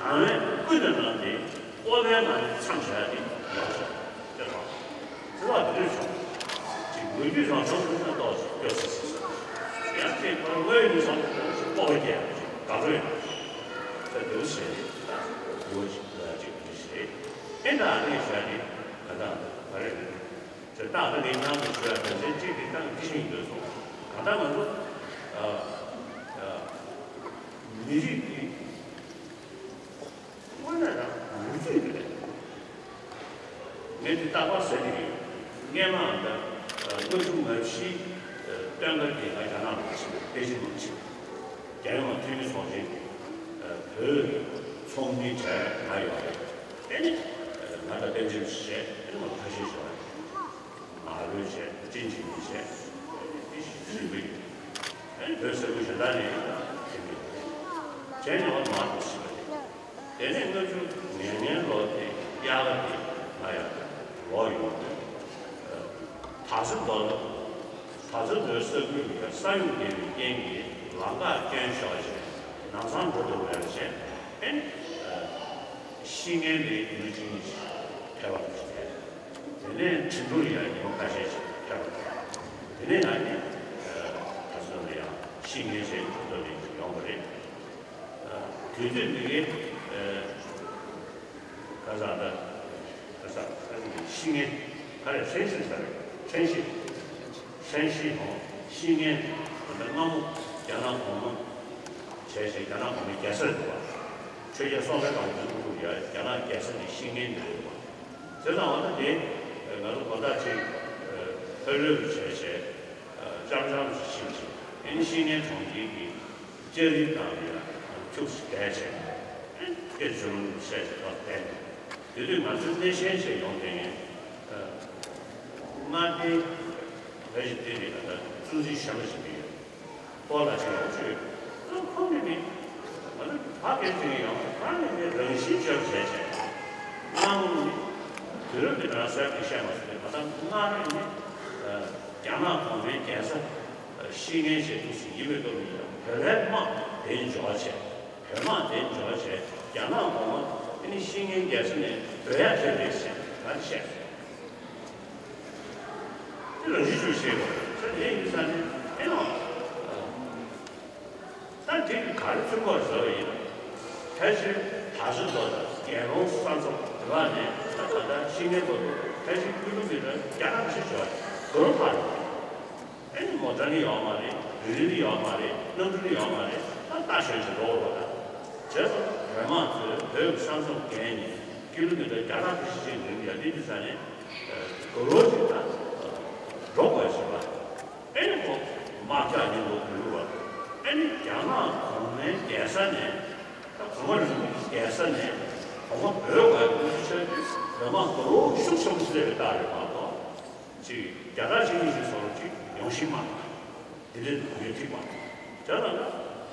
དང་བས་ཀུན་ཏུ་བསྔངས་ཏེ་སྤོབས་པའི་ངང་ནས་མཚམས་བཞག་སྟེ་ཡོང་ཤོག་ཅེས་དང་། དེ་ལ་དེ་འདྲའི་བྱུང་། ཅིག་ལོ་རྒྱུས་རང་སོང་དུ་ན་ཏོག་ཙམ་སྐྱོ་སི་སི་སོང་། ཡང་ཅིག་ཕར་དངོས་ཡོད་ནས་བསམ་པ་ཏོག་ཙམ་སྤོབས་པ་སྐྱེ་ཡག་ཅིག་བདག་པོས་ད་དེའུ་ཟེར་ད་དེའུ་ཅིག་ལ་ཅིག་དེ་ཟེར། ཨེ་ད་ཨ་ནི་བྱ་དེ་ད་ད་ག་རེ་རེད། དེ་ད་ཨ་ནི་ནང་དུ་བྱོས་དོན་ཚན་གཅིག་གི་སྟངས་འདི་བཞིན་ཡོད་སོང་། གང་ལྟར་ང་ཚོ་ཨ་ཨ་མི་རིགས་འདི་དངོས་གནས་རང་ལོ་རྒྱུས་ཀྱི་རེད། ངས་འདི་རྟག་པར་ཟེར་གྱི་ཡོད། སྔས་མ་ད་ལྔ་བཅུ་ང་བཞི་སྟོན་ཁ་དེ་ང་རྒྱ་ནག་ལ་ཕྱིན་པ་པེ་ཅིན་ལ་ཕྱིན་པ། རྒྱལ་ཡོངས་འཐུས་མི་ཚོགས་ཆེན་གྱི་བོད་ཀྱི་ཚོགས་མིའི་གྲས་ང་ཡོད་རེད། དེ་ནི་ང་ལ་བསྟན་འཛིན་བྱས་དེ་ནི་ང་ཁ་ཤས་ཤོག་རེད། ང་རོས་བྱས་ཅིན་ཅིན་མི་བྱས་དེ་ཞིག་ཞིག་པའི་ཨེ་བོད་ས་ཁུལ་གཞན་དག་ནས་ཡིན་ན་ཞིག་པའི་བྱས་ནས་བ་མང་དུ་ཞིག་པ་རེད། དེ་ནས་ལྔ་བཅུ་ང་ལྔའི་ལོ་དེ་དབྱར་ཁ་དེ་ང་ཡང་ལོག་ཡོང་དུས། ད་ཚོད་མདོ་ལ། ད་ཚོད་མདོའི་ས་ཁུལ་ཡོད་ས་ཡོམ་བརྒྱབ་པའི་རྐྱེན་གྱིས་ལམ་ཁ་སྐྱོན་ཤོར་བྱས་ལམ་སང་འགྲོ་ཐུབ་མེད་པ་བྱས་ཨེ་ནི་ཤི་མཁན་དེ་ཉི་མ་གཅིག་གཉིས་ཤིག་ཐེབས་པ་རེད། དེ་ནས་འགྲིམ་འགྲུལ་ཡང་ཉི་མ་ཁ་ཤས་ཤིག་ཐེབས་པ་རེད། དེ་ནས་ང་ནི་ད་ཚོད་ལ་ཡང་ཤི་མཁན་བྱས་འགྲོ་ཐུབ་མེད་ཅིག་ཡོང་བ་རེད། དུས་ཚོད་འདི་གའི་ཁ་སང་ད་ཁ་སང་ཁ་སང་ཤི་མཁན་ག་རེ་ཧྲན་ཤི་ཟེར་ཧྲན་ཤི་ཧྲན་ཤི་ཧོང་ཤི་མཁན་ད་སྔ་མོ་རྒྱ་ནག་གོང་མ་བྱས་བྱས་རྒྱ་ནག་གོང་མའི་རྒྱལ་ས་རེད་འདུག་བ། ཆོས་རྒྱལ་སྲོང་བཙན་སྒམ་པོའི་དབུ་ཁྲིད་ཡ་རྒྱ་ནག་རྒྱལ་ས་ནས་ཤི་མཁན་འདི་རེད་འདུག་བ། དེ་ཙང་བ་ད་དེ་ང་ཚོ་དགོང་དག་ཅིག་ཨ་ལོས་བྱས་བྱས་ལྕམ་ལྕམ་ཞིག་ཕྱིན་ཅིང་ཨེ་ནི་ཤི་མཁན་གྲོངས་མཁན་གྱི་ལྕགས་རི་དང་ཡང་ཁྱུག་ཙམ་བསྡད་བྱས། སྐད་ཅོར་བཤད་ཅིག་ཏོག་བསྡད་ནས། དེ་དུས་ང་ཚོའི་སྣེ་ཤན་བྱས་ཡོང་དེ་ངས། མངའ་སྡེའི་བོད་ཀྱི་ལྟེ་བའི་ད་ལྟ་གཙོ་འཛིན་གཞོན་པ་ཞིག་ཡོད། ཁོ་ལ་ཅིག་ཡོང་ཅིག་ཡོད། ཁོང་གིས་ནི་ང་ཚོ་ཕ་སྐད་ཅིག་ཡོང་ཁོང་གིས་ནི་རང་བཞིན་བརྗོད་བྱས་བྱས། སྔ་མོ་ནི་དུས་རབས་ཀྱི་ནང་གསར་གྱི་བཤད་མ་སོང་སྟེ་ད་ལྟ་སྔར་ནི་རྒྱ་ནག་གོང་མའི་རྒྱལ་ས་ཤི་མཁན་ཞིག་འདུག་ཟིན་ཡིན་པའི་སྐབས་ནས་ཡང་བོད་པའི་དམག་དེ་འབྱོར་བྱས། བོད་དམག་དེ་འབྱོར་བྱས་རྒྱ་ནག་གོང་མ་ཨ་ནི་ཤི་མཁན་རྒྱལ་ས་ནས་བྲོས་ཡ་དེ་རེད་ཟེར་ང་བཤད། དེ་རང་བཞིན་བརྗོད་བྱས་པ་ས་དེ་ཡིན་ས་ནས་ཨེ་ནོ། ད་དེ་གི་ག་རེ་ཚུགས་པར་བཟོ་བ་ཡིན་ན། ཕལ་ཆེར་ད་གཟོད་མདོ་དང་རྒྱལ་རོང་ས་མཚམས་དེ་བ་ནས་ད་ད་ལྟ་ཤི་མཁན་པོ་ཕལ་ཆེར་ཀི་ལོ་མི་ཊར་བརྒྱ་ཕྲག་ཁྲི་བྱོ་བ་རེད། དོ་རུ་འཕར་རེད། ཨེ་ནི་མོ་ཊ་ནི་ཡོད་མ་རེད། རི་ལི་ནི་ཡོད་མ་རེད། གནམ་གྲུ་ནི་ཡོད་མ་རེད། ད་ལྟ་ཞོན་ཞིག་འགྲོ་བ་དང་། བྱས་ཙང་བོད་དམག་ཚོས་བོད་ཀྱི་ས་མཚམས་བརྒལ་ནས་ཀི་ལོ་མི་ཊར་བརྒྱ་ཕྲག་ཁྲི་ཅིག་རིང་ཡ་ལི་ཏི་ས་ནས་དོ་རུ་ཅིག་ད་འགྲོ་དགོས་ཞེས་པ། ཨེ་ནི་ཁོ་དམག་རྒྱག་ཉིན་དུ་བུད་བ། ཨེ་ནི་རྒྱ་ནག་གོང་མའི་རྒྱལ་ས་ནས་ད་གོང་མ་རིན་པོ་ཆེའི་རྒྱལ་ས་ནས་གོང་མ་བོད་དགོས་པའི་སྐུ་ཚེ་ཆོད་དུས་བོད་དམག་དོ་རུ་ཤུགས་ཆེན་པོ་སླེབས་པའི་རྟགས་རེད་མ་གཏོགས། ཅིག་བརྒྱ་ཕྲག་གཅིག་གཉིས་ཤིག་སོང་ཅིག་ཡོང་ཤིག་མ་དེ་འདྲའི་ཡོད་ཐིག་མ་དེ་ལ་ན་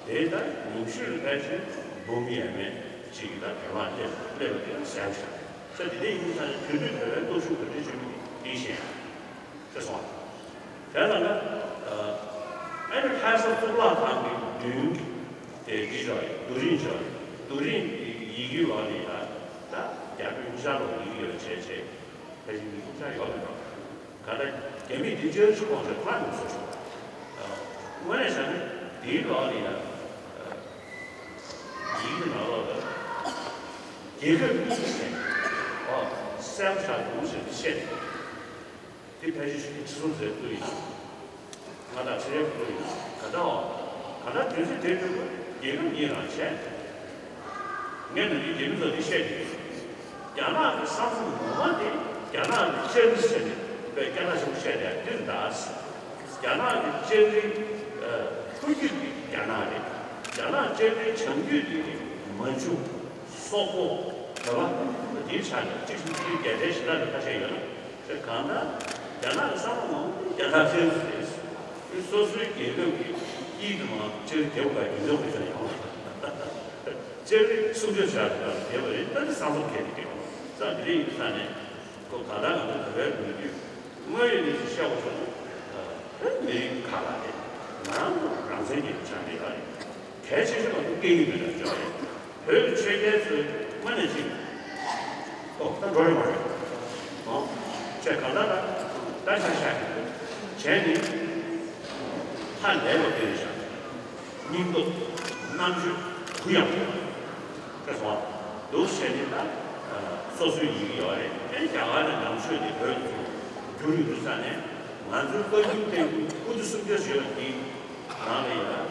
དེ་ལྟར་ཉུང་ཤོས་ལ་ཕལ་ཆེར་འབུམ་ཡས་མས་ཅིག་ད་བོད་དམག་སླེབས་སླེབས་པ་དེ་ལ་གསལ་བཤད་ས་དེ་འདྲ་ཡིན་ཙང་དུས་དུས་བོད་པའི་སྟོབས་ཤུགས་ག་འདྲ་བྱུང་མིན་དེ་ཤེས་ཡ་དེ་སོང་བ། དེ་ལ་ན་ཨ་ནི་ལྷ་ས་གཙུག་ལག་ཁང་གི་མདུན་དེ་འདི་ཅོག་རྡོ་རིང་ཅོག་རྡོ་རིང་ཡི་གེ་ལོག་ནས་ཡ་ད་རྒྱ་བོད་གཉིས་ཆར་ལོག་ཡི་གེ་ཡོད་བྱས་བྱས་ཕལ་ཆེར་མི་གཉིས་ཆར་ཡོད་མི་འགྲོ། ག་ད་རྒྱ་མི་འདི་ཅོག་ཅིག་ཁོང་ཚོས་ཁ་ནས་བཟོ་ཆོག་དངོས་གནས་བྱས་ན་དེའི་ལོག་ནས་ཡ་ཡི་གེ་ནང་ལོག་ལ་རྒྱལ་ཁབ་གཉིས་ཀྱི་ཨོ་གསལ་པོ་ཆགས་འདུག་ཟེར་ཏེ་བཤད་དེ། དེ་ཕལ་ཆེར་ཤུགས་ཆེ་སོང་ཟེར་ཐུབ་ཡིན། ང་དང་ཚེ་རབས་ཐུབ་ཡིན། ག་ད་འོ། ག་ད་དུས་ཚོད་དེ་དུས་རྒྱལ་ཁབ་གཉིས་རང་བྱས། ངས་ནམ་རྒྱུན་རྒྱ་མི་ཚོ་འདི་བཤད་ཀྱི་ཡོད། རྒྱ་ནག་གི་ས་མཚམས་ངོ་མ་དེ་རྒྱ་ནག་གི་ལྕགས་རི་ཟེར་ནས་དཔེ་སྐད་གྲགས་ཆེན་པོ་བཤད་བསྡད་འདིར་གདའ། རྒྱ་ནག་གི་ལྕགས་རིའི་ལྷོ་རྒྱུད་དེ་རྒྱ་ནག་རེད། རྒྱ་ནག་ལྕགས་རིའི་བྱང་རྒྱུད་དེ་མན་ཇུ། སོག་པོ། བོད་པ། དེའི་ཆ་ནས་གཅིག་སུ་གཅིག་རྒྱལ་ཕྲན་ཞེ་དྲག་ཏུ་ཁ་ཤས་ཡོད་ན། དེ་གང་ལྟར་རྒྱ་ནག་གི་བསམ་བློ་ངོ་མ་རྒྱ་ནག་བཙན་འཛུལ་རེད། དེ་སོ་སོའི་རྒྱལ་ཁབ་ཀྱི་དཀྱིལ་དུ་མ་ཕྱིར་རྒྱབ་པ་རྒྱུ་ནོར་གྱི་ཚོད་ཡོང་བ། ལྕགས་རི་སྲུང་སྐྱོབ་བྱ་དགོས་པ་རེད་པ་རེད། ད་ནི་བསམ་བློ་འཁྱེར་ཏེ་བསྡད་པ་རེད། ད་འདི་འདྲ་ཡིན་ས་ནས་ཁོ་ག་ད་ང་ཚོ་བོད་པའི་ལོ་རྒྱུས་དངོས་ཡོད་གནས་ཚུལ་བཤད་དགོས་བྱུང་ན། བོད་མི་རིགས་ཁག་ལ་རེད། ང་རང་ཚོ་རང་བཙན་གྱི་ཆ་ནས་ཡོད་རེད། གལ་ཆེ་ཤོས་ང་ཚོ་སྐད་ཡིག་མེད་ན་འཇོག་རེད། བོད་ཀྱི་ཆོས་རྒྱལ་ཚོས་དངོས་གནས་ཅིག་ཨོ་ད་འགྲོ་རེད་མ་རེད། ཨོ་ཁྱེད་གང་ལྟར་ད་ཆ་ཤ་གི་བྱས་ནི་ཧ་ལས་པ་དེ་རེད་ཤག་སྙིང་སྟོབས། རྣམ་དཔྱོད་གུ་ཡངས་པོ་ཞིག་སོང་འདུག་བྱས་ནས། ད་སོ་སོའི་ཡིག་ཡོད་རེད། ཨེ་རྒྱ་གར་ནས་ནང་ཆོས་དེ་བོད་དུ་བསྒྱུར་ཡོང་དུས་ཙ་ནས། ང་ཚོའི་བཀའ་འགྱུར་བསྟན་འགྱུར་སྐུ་ཚེ་སུམ་བརྒྱ་བཞེས་པ་འདི་ནང་ལ་ཡང་།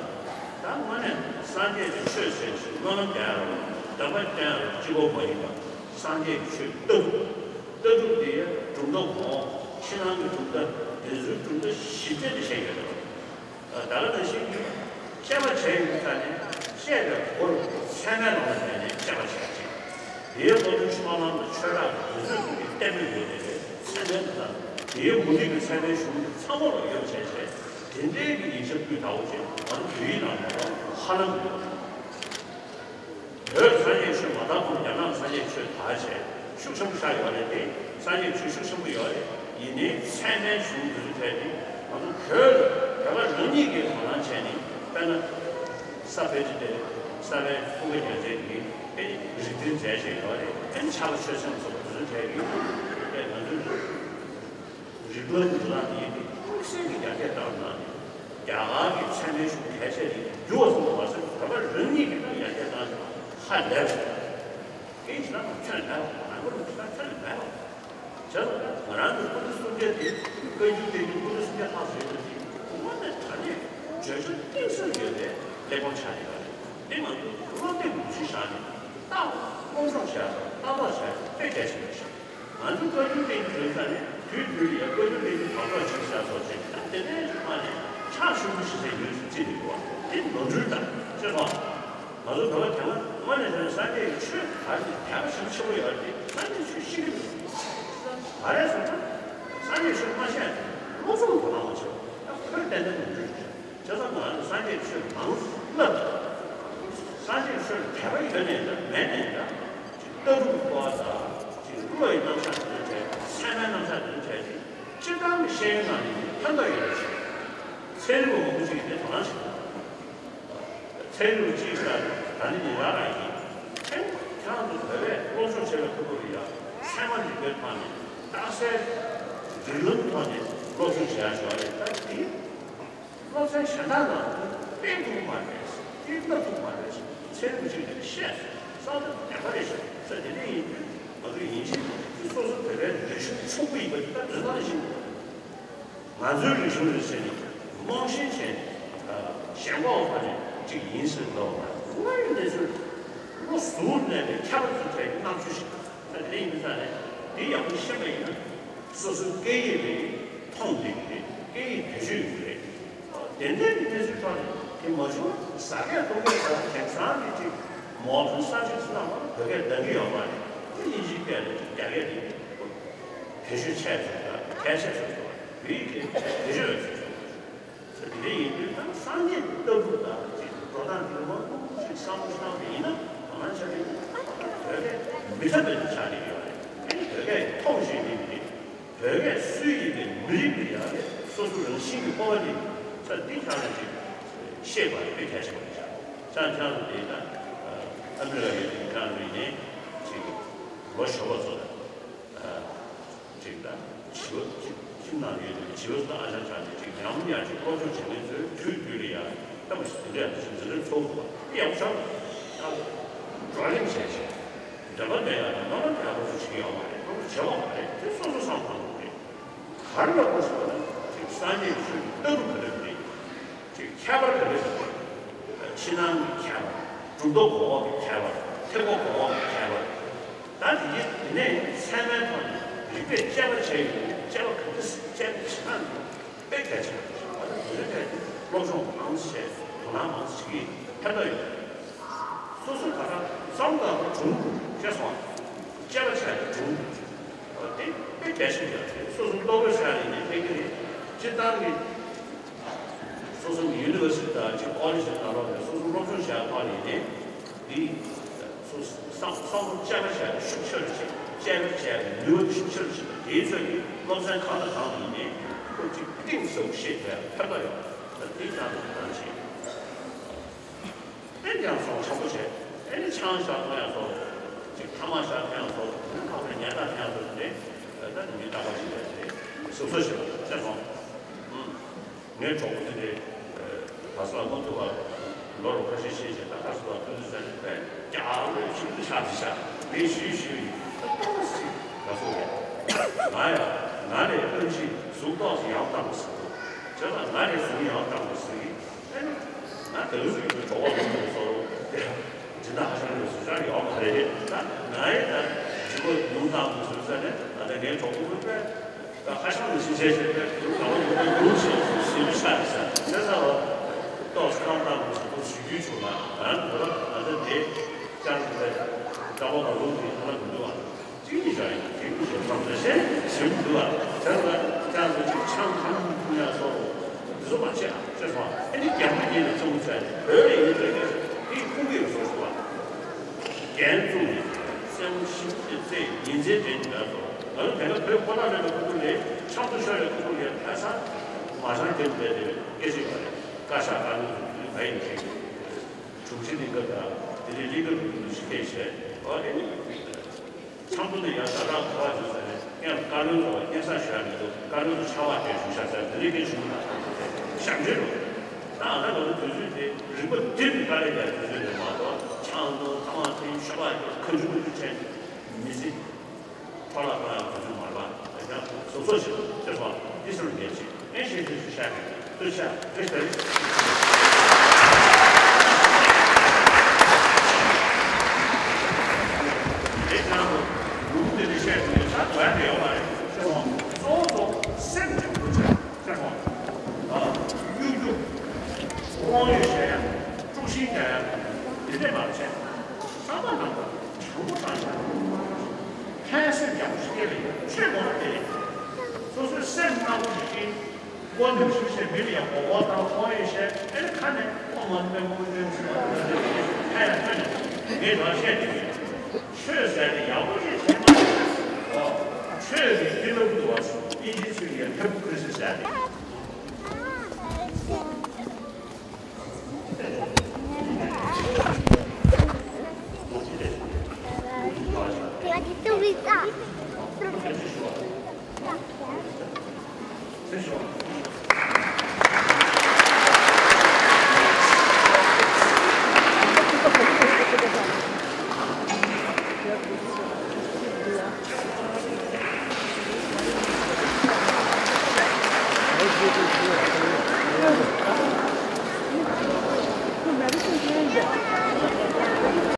ད་དངོས་གནས་སངས་རྒྱས་ཀྱི་ཆོས་ཟེར་ཞིག་སྨོན་ལམ་རྒྱག་ཡ་རེད། འདོན་པ་བཏོན་ཡ་རེད། གཅིག་པོ་མ་ཡིན་པ། སངས་རྒྱས་ཀྱི་ཆོས་ལྟ་གྲུབ། ལྟ་གྲུབ་དེ་གྲུབ་མཐའ་གོང་འོག་ཕྱི་ནང་གི་གྲུབ་མཐའ། དེ་ཚོའི་གྲུབ་མཐའ་ཞིབ་ཕྲ་དེ་བཤད་ཡོད་རེད། ད་ག་ནང་བཞིན་གྱི་དཔྱད་པ་བྱས་ཡོང་ཙ་ནས། བཤད་པའི་སྒོར་ཚད་མའི་ལམ་ལ་བརྟེན་ནས་དཔྱད་པ་བྱས་ཅིང་། དེའི་བློ་མཐུན་ཕྱི་མ་ལམ་དང་ཆོས་གྲགས་དེ་ཚོས་ཀྱི་བསྟན་པའི་ཡོད་དེ་རེད། ཚད་མའི་ལམ་དང་དེའི་མུ་སྟེགས་ཀྱི་ཚད་མའི་གཞུང་དེ་ཚང་མ་ལ་ཡོད་བྱས་བྱས། དེ་འདྲའི་གི་ཡིག་ཆ་སྤུས་དག་པོ་ཅིག་ང་ཚོ་བོད་ཡིག་ནང་ལ་ཧ་ལམ་ཡོད། བོད་སངས་རྒྱས་ཆོས་མ་དར་གོང་རྒྱ་ནག་སངས་རྒྱས་ཆོས་དར་བྱས་ཤུགས་ཆེན་པོ་ཆགས་ཡོད་རེད་དེ། སངས་རྒྱས་ཆོས་ཤུགས་ཆེན་པོ་ཡོད་རེད། ཡིན་ནའི་ཚད་མའི་གཞུང་འདི་ཚོ་གལ་ཏེ་ང་ཚོ་བོད་བོད་པ་རང་ཉིད་ཀྱིས་དོ་སྣང་བྱས་ནས། དཔེར་ན་ས་ཕལ་ཆེར་དེ་ས་པཎ་ཀུན་དགའ་རྒྱལ་མཚན་གྱིས་དེ་རིག་འཛིན་མཛད་བྱས་ཡོད་རེད། དེ་ཕྱག་ལ་ཆོས་ཚན་སོགས་འདི་ཚོ་གལ་ཏེ་ང་ཚོའི་རིག་པའི་འགྲོ་སྟངས་དེ་ཡིན་ཏེ། དམིགས་བསལ་གྱི་ཡར་རྒྱས་བཏང་ནང་ནས་རྒྱ་གར་གྱི་ཚད་མའི་གཞུང་གལ་ཆེ་རིགས་འགྱུར་བ་སོང་བ་ཟེར། བོད་པ་རང་ཉིད་ཀྱིས་ཡར་རྒྱས་བཏང་ནས་ཧ་ལས་པ། དེ་ཡིན་ན་ཁྱོད་ལས་པ་ང་ཁོ་རང་ཁྱོད་ལས་པ། བྱས་ཙང་ང་རང་གི་སྐུ་ཚེ་སུམ་བརྒྱ་དེ། བཀའ་འགྱུར་བསྟན་འགྱུར་སྐུ་ཚེ་སུམ་བརྒྱ་ལྷག་ཙམ་ཡོད་པ་དེ་དངོས་གནས་དྲང་གནས་བརྗོད་བྱ་གཏིང་ཟབ་ཡོད་པའི་གླེགས་བམ་ཆགས་ཡོད་རེད། དེ་ང་ཚོ་བློ་གཏད་ནུས་ཤུགས་བཞག་ནས་ཏག་ཏག་སློབ་སྦྱོང་བྱས་ཏག་ཏག་བྱས་དཔེ་གལ་ཆེན་པོ་ཞིག་ང་ཚོ་བཀའ་འགྱུར་བསྟན་འགྱུར་ཡོད་ས་ནས་དུས་དུས་ལ་ཡང་བཀའ་འགྱུར་བསྟན་འགྱུར་དོགས་འདོགས་བྱེད་ས་སོགས་བྱས། ད་དེ་འདྲའི་ཐོག་ནས་ཕྱག་ཞུ་མི་ཞིག་ཟེར་ཡོད་ཅེས་བརྩིས་ནས་འདུག་བ། དེ་ནོར་འཁྲུལ་དང་ཅེས་སོགས། ང་ཚོ་བོད་པ་དེ་སྔ་དངོས་གནས་བྱས་ན་སངས་རྒྱས་ཀྱི་ཆོས་ག་རེ་དད་པ་ཞེ་པོ་ཆེན་པོ་ཡོད་རེད་དེ། སངས་རྒྱས་ཆོས་ཤེས་ཀྱི་མི་འདུག་ག་རེ་ཟེར་ན། སངས་རྒྱས་ཆོས་མ་ཤེས་ན་སློབ་སྦྱོང་དོ་སྣང་མ་བྱེད་པ། ད་བོད་བསྟན་པའི་ནོར་འཁྲུལ་རེད། བྱས་ཙང་ང་ཚོ་སངས་རྒྱས་ཆོས་མང་བསླབ་དགོས། སངས་རྒྱས་ཆོས་ལ་དད་པ་ཡོད་ནའི་འདྲ་མེད་ནའི་འདྲ། ཅིག་ལྟ་གྲུབ་སྐོར་དང་། ཅིག་བློ་ཡི་རྣམ་གཞག་དེ་ཚོ་བྱས། ཚད་མའི་རྣམ་གཞག་དེ་ཚོ་བྱས་ཏེ། སྤྱིར་བཏང་གི་ཤེས་ཡོན་ནང་ནས་ཕན་ཐོགས་ཡོད་པ་ཞིག་ཚན་རིག་པ་མང་པོ་ཅིག་གིས་དེ་དོ་སྣང་བྱེད་ཀྱི་འདུག་ཚན་རིག་པ་གཅིག་ལ་ད་ནི་ཉེ་རང་རང་ཡིན། ཁྱེད་ཁྱེད་རང་ཚོ་བོད་པས་སློབ་སྦྱོང་བྱེད་པའི་ཁུར་པོ་རེད་ཡ། ཚད་མ་རིག་པའི་ཐོག་ནས་རྟགས་གསལ་རིགས་ལམ་ཐོག་ནས་སློབ་སྦྱོང་བྱེད་ཡ་ཞུ་བ་རེད། ད་དེ་སློབ་ཚན་གཞན་དག་ནང་དུ་སྤེལ་ཐུབ་མ་རེད། དེ་སློབ་ཐུབ་མ་རེད། ཚན་རིག་པ་གཅིག་ནས་བཤད་སོང་། ད་ནས་པ་རེད་ཤག་ས་དེ་འདྲ་ཡིན་དུས་ང་ཚོ་ཡིན་གཅིག་མིན་གཅིག་སོ་སོ་བོད་པའི་རིག་གཞུང་ཆུང་པོ་ཡིན་པ་དེ་ད་དོན་དག་ཤིན་ཏུ། ང་ཚོའི་རིག་གཞུང་རེད་ཟེར་ནས་རྨོངས་ཞེན་བྱས་ནས་ཞེན་ཁོག་ཕོག་ནས་ཅིག་ཡིན་ཟེར་ལབ་པ་དངོས་ཡོད་གནས་ཚུལ་བློ་གཟུར་གནས་པའི་ཁྱད་པར་དུ་བྱས་ཀྱི་རྣམ་དཔྱོད་ཞིག་ད་དེ་ཡིན་ཙང་ནས་དེ་ཡག་པོ་ཤེས་པ་ཡིན་ན་སོ་སོའི་སྐད་ཡིག་རེད། མཐོང་བསྡད་ཀྱི་རེད། སྐད་ཡིག་བེད་སྤྱོད་ཡོད་ཀྱི་རེད། དེ་འདྲའི་གི་གནས་ཚུལ་ཐོག་ནས་དེ་མ་བྱུང་ཟ་སྐད་འཐུང་སྐད་དང་དེང་སང་གི་ཅིག་མོ་ཊ་ས་ཆ་ཚོ་ནང་ལ་བོད་སྐད་འདང་གི་ཡོད་མ་རེད། དབྱིན་ཇིའི་སྐད་ལ་ཅིག་རྒྱ་སྐད་དེ། བེད་སྤྱོད་ཆེ་ཙམ་དང་གལ་ཆེ་ཙམ་དུ་བོད་ཡིག་གི་བེད་སྤྱོད་ཡོད་ཚུལ་བྱུང་། དེ་འདྲ་ཡིན་དུས་ད་སངས་རྒྱས་ཀྱི་ལྟ་གྲུབ་དང་ཅིག་འགྲོ་སྟངས་འདི་མང་པོ་ཞིག་བསམ་བློ་བཏང་བ་ཡིན་ན་དོ་སྣང་བྱ་རྒྱུ་བོད་སྐད་མི་འཐད་པ་ཆགས་ཀྱི་ཡོད་རེད། དེ་ནི་བོད་སྐད་མཐོང་ཞེས་མིན་ཏེ། བོད་སྐད་སུས་ཡིན་པའི་མི་རིགས་ཀྱི་ཡང་སོ་སོ་རང་བཞིན་གྱི་སྤོབས་པ་དེ་ས་འདི་ཁྱོད་རང་ཅིག་ཤེས་པ་དཔེ་གལ་ཆེན་པོ་རེད་ཤག་ཁྱེད་རང་ཚོ་དེ་ད་ཨ་མི་རི་ཀ་ཡོད་དུས་ཁྱེད་རང་ཚོ་ཡིན་ནའི་ཅིག་ལོ་ཞོགས་པ་ཚོ་ལ་ཅིག་ད་བྱིས་པ་ཅིག་ཁྱིམ་ནང་ཡོད་དུས་བྱིས་པ་ཚོ་ད་ཨ་ཅག་ཆགས་ནས་ཅིག་ཉམས་ཉར་ཅིག་སློབ་སྦྱོང་བྱེད་མཁན་ཚོའི་དུས་དུས་ལ་ཡང་ལྟ་བ་ཞིག་དེ་འདྲ་ཡང་ཞིག་འཛིན་གྲྭའི་ཚོགས་འདུ་བ་ཡག་ཤོས་ད་བགྲོ་གླེང་བྱས་ཤིང་འདོད་པ་མེད་ཡང་ན་མ་མ་དེ་སློབ་སྦྱོང་བྱེད་ཀྱི་ཡོད་མ་རེད། སློབ་སྦྱོང་བྱེད་དགོས་མ་རེད། དེ་སོ་སོ་བསམ་བློ་གཏོང་དགོས་རེད། ག་རེ་ལ་གོ་ཞིག་ན་ཅིག་སངས་རྒྱས་ཀྱི་ཆོས་ཀྱི་ལྟ་གྲུབ་ག་རེ་རེད། ཅིག་ཁྱད་པར་ག་རེ་རེད། ཕྱི་ནང་གི་ཁྱད་པར། གྲུབ་མཐའ་གོང་འོག་གི་ཁྱད་པར། ཐེག་པ་གོང་འོག་གི་ཁྱད་པར། ད་དེ་གའི་དེ་ནས་ཚད་མའི་ཐོག་ནས་རིགས་པས་དཔྱད་པ་བྱས་ཡོད་དུས་དཔྱད་པ་ག་འདྲ་སེ་དཔྱད་པ་བྱེད་སྟངས་དེ་དཔེ་གལ་ཆེན་པོ་རེད། ང་ཚོ་དེ་ཚོའི་ཐད་དུ་སློབ་སྦྱོང་མང་ཙམ་བྱས། དོ་སྣང་མང་ཙམ་བྱེད་ཀྱི་ཕན་ཐོགས་ཡོད་རེད། སོ་སོ་ད་ལྟ་བསམ་བློ་བཏང་ན་སྒྲུང་ཤེས་སོང་། དཔྱད་པ་བྱས་ནས་སྒྲུང་། དེ་དཔེ་གལ་ཆེན་པོ་རེད། སོ་སོ་ལྟོ་གོས་བཞག་ནས་ནས་ཕན་གྱི་རེད། སྤྱིར་བཏང་གི་སོ་སོ་ཡུ་ནི་ཝར་སི་ཊི་དང་ཅིག་ཀོ་ལེཇ་ནང་ལོགས་ནས་སོ་སོ་སློབ་སྦྱོང་བྱས་ཐོག་ནས་ནས་འདི་སོ་སོ་བསམ་བསམ་བློ་དཔྱད་པ་བྱས་ཤུགས་ཆེ་རུ་ཕྱིན། དཔྱད་པ་བྱས་ནུས་པ་ཤུགས་ཆེ་རུ་ཕྱིན། དེའི་ཚོད་ཀྱིས་སློབ་ཚན་གང་དང་གང་ཡིན་ནའི་ཁོ་ཅིག་གཏིང་ཟབ་ཤེས་ཐུབ་ཡ་ཕན་ཐོགས་ཡོད། ད་འདི་ཀྱང་དོ་སྣང་བྱེད། ཨེ་ཀྱང་སོང་ཆེན་པོ་བྱས། ཨེ་ནི་ཆང་ཞག་ཐོང་ཡང་སོ། ཅིག་ཐ་མག་ཞག་ཐོང་ཡང་སོ། ཨེ་ནི་ཁ་བའི་ཉལ་ཐ་ཐོང་ཡང་སོ་དེ། ད་ནི་མི་རྟག་པ་ཞིག་རེད་དེ། གཟབ་གཟབ་བྱེད་པ་ཤེས་སོང་། ངའི་གྲོགས་པོ་དེ་འདྲའི་བ་ས་ལ་མ་ཐུག་པ། ལོ་རུ་ཁ་ཤས་ཤེས་བྱས། ད་ཁ་སོ་ལ་ཐོན་དུས་ས་ནས་པས་རྒྱ་ལོས་ཤིན་ཏུ་ཆགས་ཏེ་ཤག་ངས་ཞུས་ཞུས་ཡིན། ད་ལྟ་སྲིད་ག་སོ་རེད། ང་ཡང་ང་ནས་ཨ་ཕྱི་གཟུགས་ཏོག་ཅིག་ཡང་བཏང་དགོས་ཟེར་འདུག་བྱས་ཙང་ང་ནས་གཟུགས་ཡང་བཏང་དགོས་ཟེར་གི། ཨ་ནི་ང་དེ་རིང་གི་གྲོགས་པོ་ལ་སོ་སོ་སྦྱིན་བདག་ཧ་ཅང་ཡོད་ཟེར་ཅང་ཡོད་མ་རེད། ད་ང་ཡི་ད་ལྗིད་པོ་ཉུང་བཏང་དགོས་ཟེར་ས་ནས། ད་ལྟ་ངའི་གྲོགས་པོ་ཀུན་པས། ད་ཧ་ཅང་གི་ཕྱིན་ཆད་བྱས་པས་དུ་གང་ལ་ཡོད་པའི་ལུགས་ཤིག་ཟིན་ཆ་རེད་ཟེར། དེ་ལྟ་བུ་ཏོག་ཙམ་རྐང་ཐང་དུ་ཞུ་རྒྱུ་བྱུང་ན། ང་རང་ད་ལྟ་དེ་ཅང་གི་ལས་ཀྲ་པོ་དང་ལུགས་ཀྱི་ཐ་ན་མི་འདུག་བ། གཅིག་གཉིས་བཞག་ཡིན། དེ་ཀུན་གྱི་ཐམས་ཅད་ཞེས་ཞུ་མི་འདུག་བ། དེ་ལ་ཅང་གི་ཅིག་ཆང་ཁང་ཐུང་ཡ་སོགས་འདི་ཚོ་མ་བྱེད་ཨ་ཅེས་སོང་། ཨ་ནི་རྒྱ་མི་གཉིས་ལ་ཅུང་ཟད་བོད་ལ་ཡིན་ཚོད་ཀྱི་དེ་ཁུངས་ཀྱི་སོགས་སུ་བ། རྒྱན་བཙུགས་ནས་སེམས་ཤིན་ཏུ་བརྩེ་ཉིན་མཚན་འདྲེན་གྱི་ཡོད་ཚོ། ང་ཚོ་དེ་སྔ་བོད་ཁོ་ཐག་རེད་པའི་ཁུ་ཁུ་ལས་ཆབ་ཏུ་ཤོར་བའི་ཁུ་ཁུ་ལས་ཕ་ས་མ་ཤང་དེ་འདྲ་དེ་སྐད་ཅིག་པ་རེད། བཀའ་ཤག་བཀའ་བློན་ཚོ་དུས་ཕ་ཡིན་ཁྱེད་དྲུག་ཅུ་གླིང་ག་དང་དེ་ནས་གླིང་ག་དྲུག་ཅུ་ཞིག་སྐད་བཤད་ཨོ་ཨེ་ནི། ཆང་བུ་ནི་ཡང་ཟ་ཁང་གོ་བ་བྱུང་ཟེར་ནས་སྔོན་ལ་བཀའ་བློན་ཚོ་ལ་སྙན་སེང་ཞུ་ཡ་མི་འདུག་བཀའ་བློན་ཚོ་ཕྱག་དབང་དེ་ཞུ་ཤག་ཟེར། དེ་རིང་གི་གཞུང་ལ་ཞབས་འདྲེན་རོགས། ད་ང་ཚོ་དུས་ཚོད་དེ་རིག་པ་དེ་རིག་པ་རེད་ལས་དུས་ཚོད་རེད་མ་གཏོགས་ཆང་འཐུང་ཐ་མག་འཐེན་ཤོ་སྦག་རྒྱག་ཁ་མཆུ་མཆུ་བྱས་མི་སྲིད། འཕྲོ་བརླག་གཏོང་ཡ་དུས་ཚོད་མ་རེད་པ། ཡང་གཟབ་གཟབ་བྱེད་དགོས་ཟེར་བ་འདི་སེམས་ལ་ངེས་བྱེད། ཨེ་ཤེས་ཤེས་ཤེས་ཤ་ཤེས་ཤ་ཤེས་ཤེས། དེ་ཙང་ལུགས་འདི་ནི་བཤད་དུས་ད་དོན་དེ་ཡོད་མ་རེད་ཟེར་བ། གཙོ་བོ་གཙོ་བོ་སེམས་ཀྱི་འདུ་བྱེད་ཟེར་བ། ཨ་གཡུག་རྒྱུ། དབང་ཡོད་བཤད་ཡ། དཀྲུག་ཤིང་རྒྱག་ཡ། འདི་འདྲས་མ་བྱེད། བསམ་པ་རྣམ་པ་དྲང་པོ་བཏང་ཡ། ཕན་སེམས་ཡག་པོ་ཞིག་སྐྱེ་བའི་ཆོས་མང་པོ་དེ་རེད། སོ་སོའི་སེམས་རྣམ་པ་ཞིག་གིས་སྒོ་ནས་ཞུ་བྱས་མི་ལ་ཡག་པོ་འོ་དང་འོ་ཡོད་བཤད། ཨེ་ནི་ཁ་ནས་ཨོ་མ་སྨན་པོ་སྨན་ཟེར་བ་ཁ་ཡང་ཐོན་ནས་ངས་རང་བཤད་དེ་ཡིན། ཆོས་ཟེར་ནས་ཡག་པོ་ཞིག་བྱས་མ་རེད། ཨོ་ཆོས་ཀྱི་ཀི་ལོ་བུ་དུ་བ་སོ་ཨིན་ཇི་ཚིག་ལ་ཧེ་པོ་ཀི་རི་སི་ཟེར་ནས།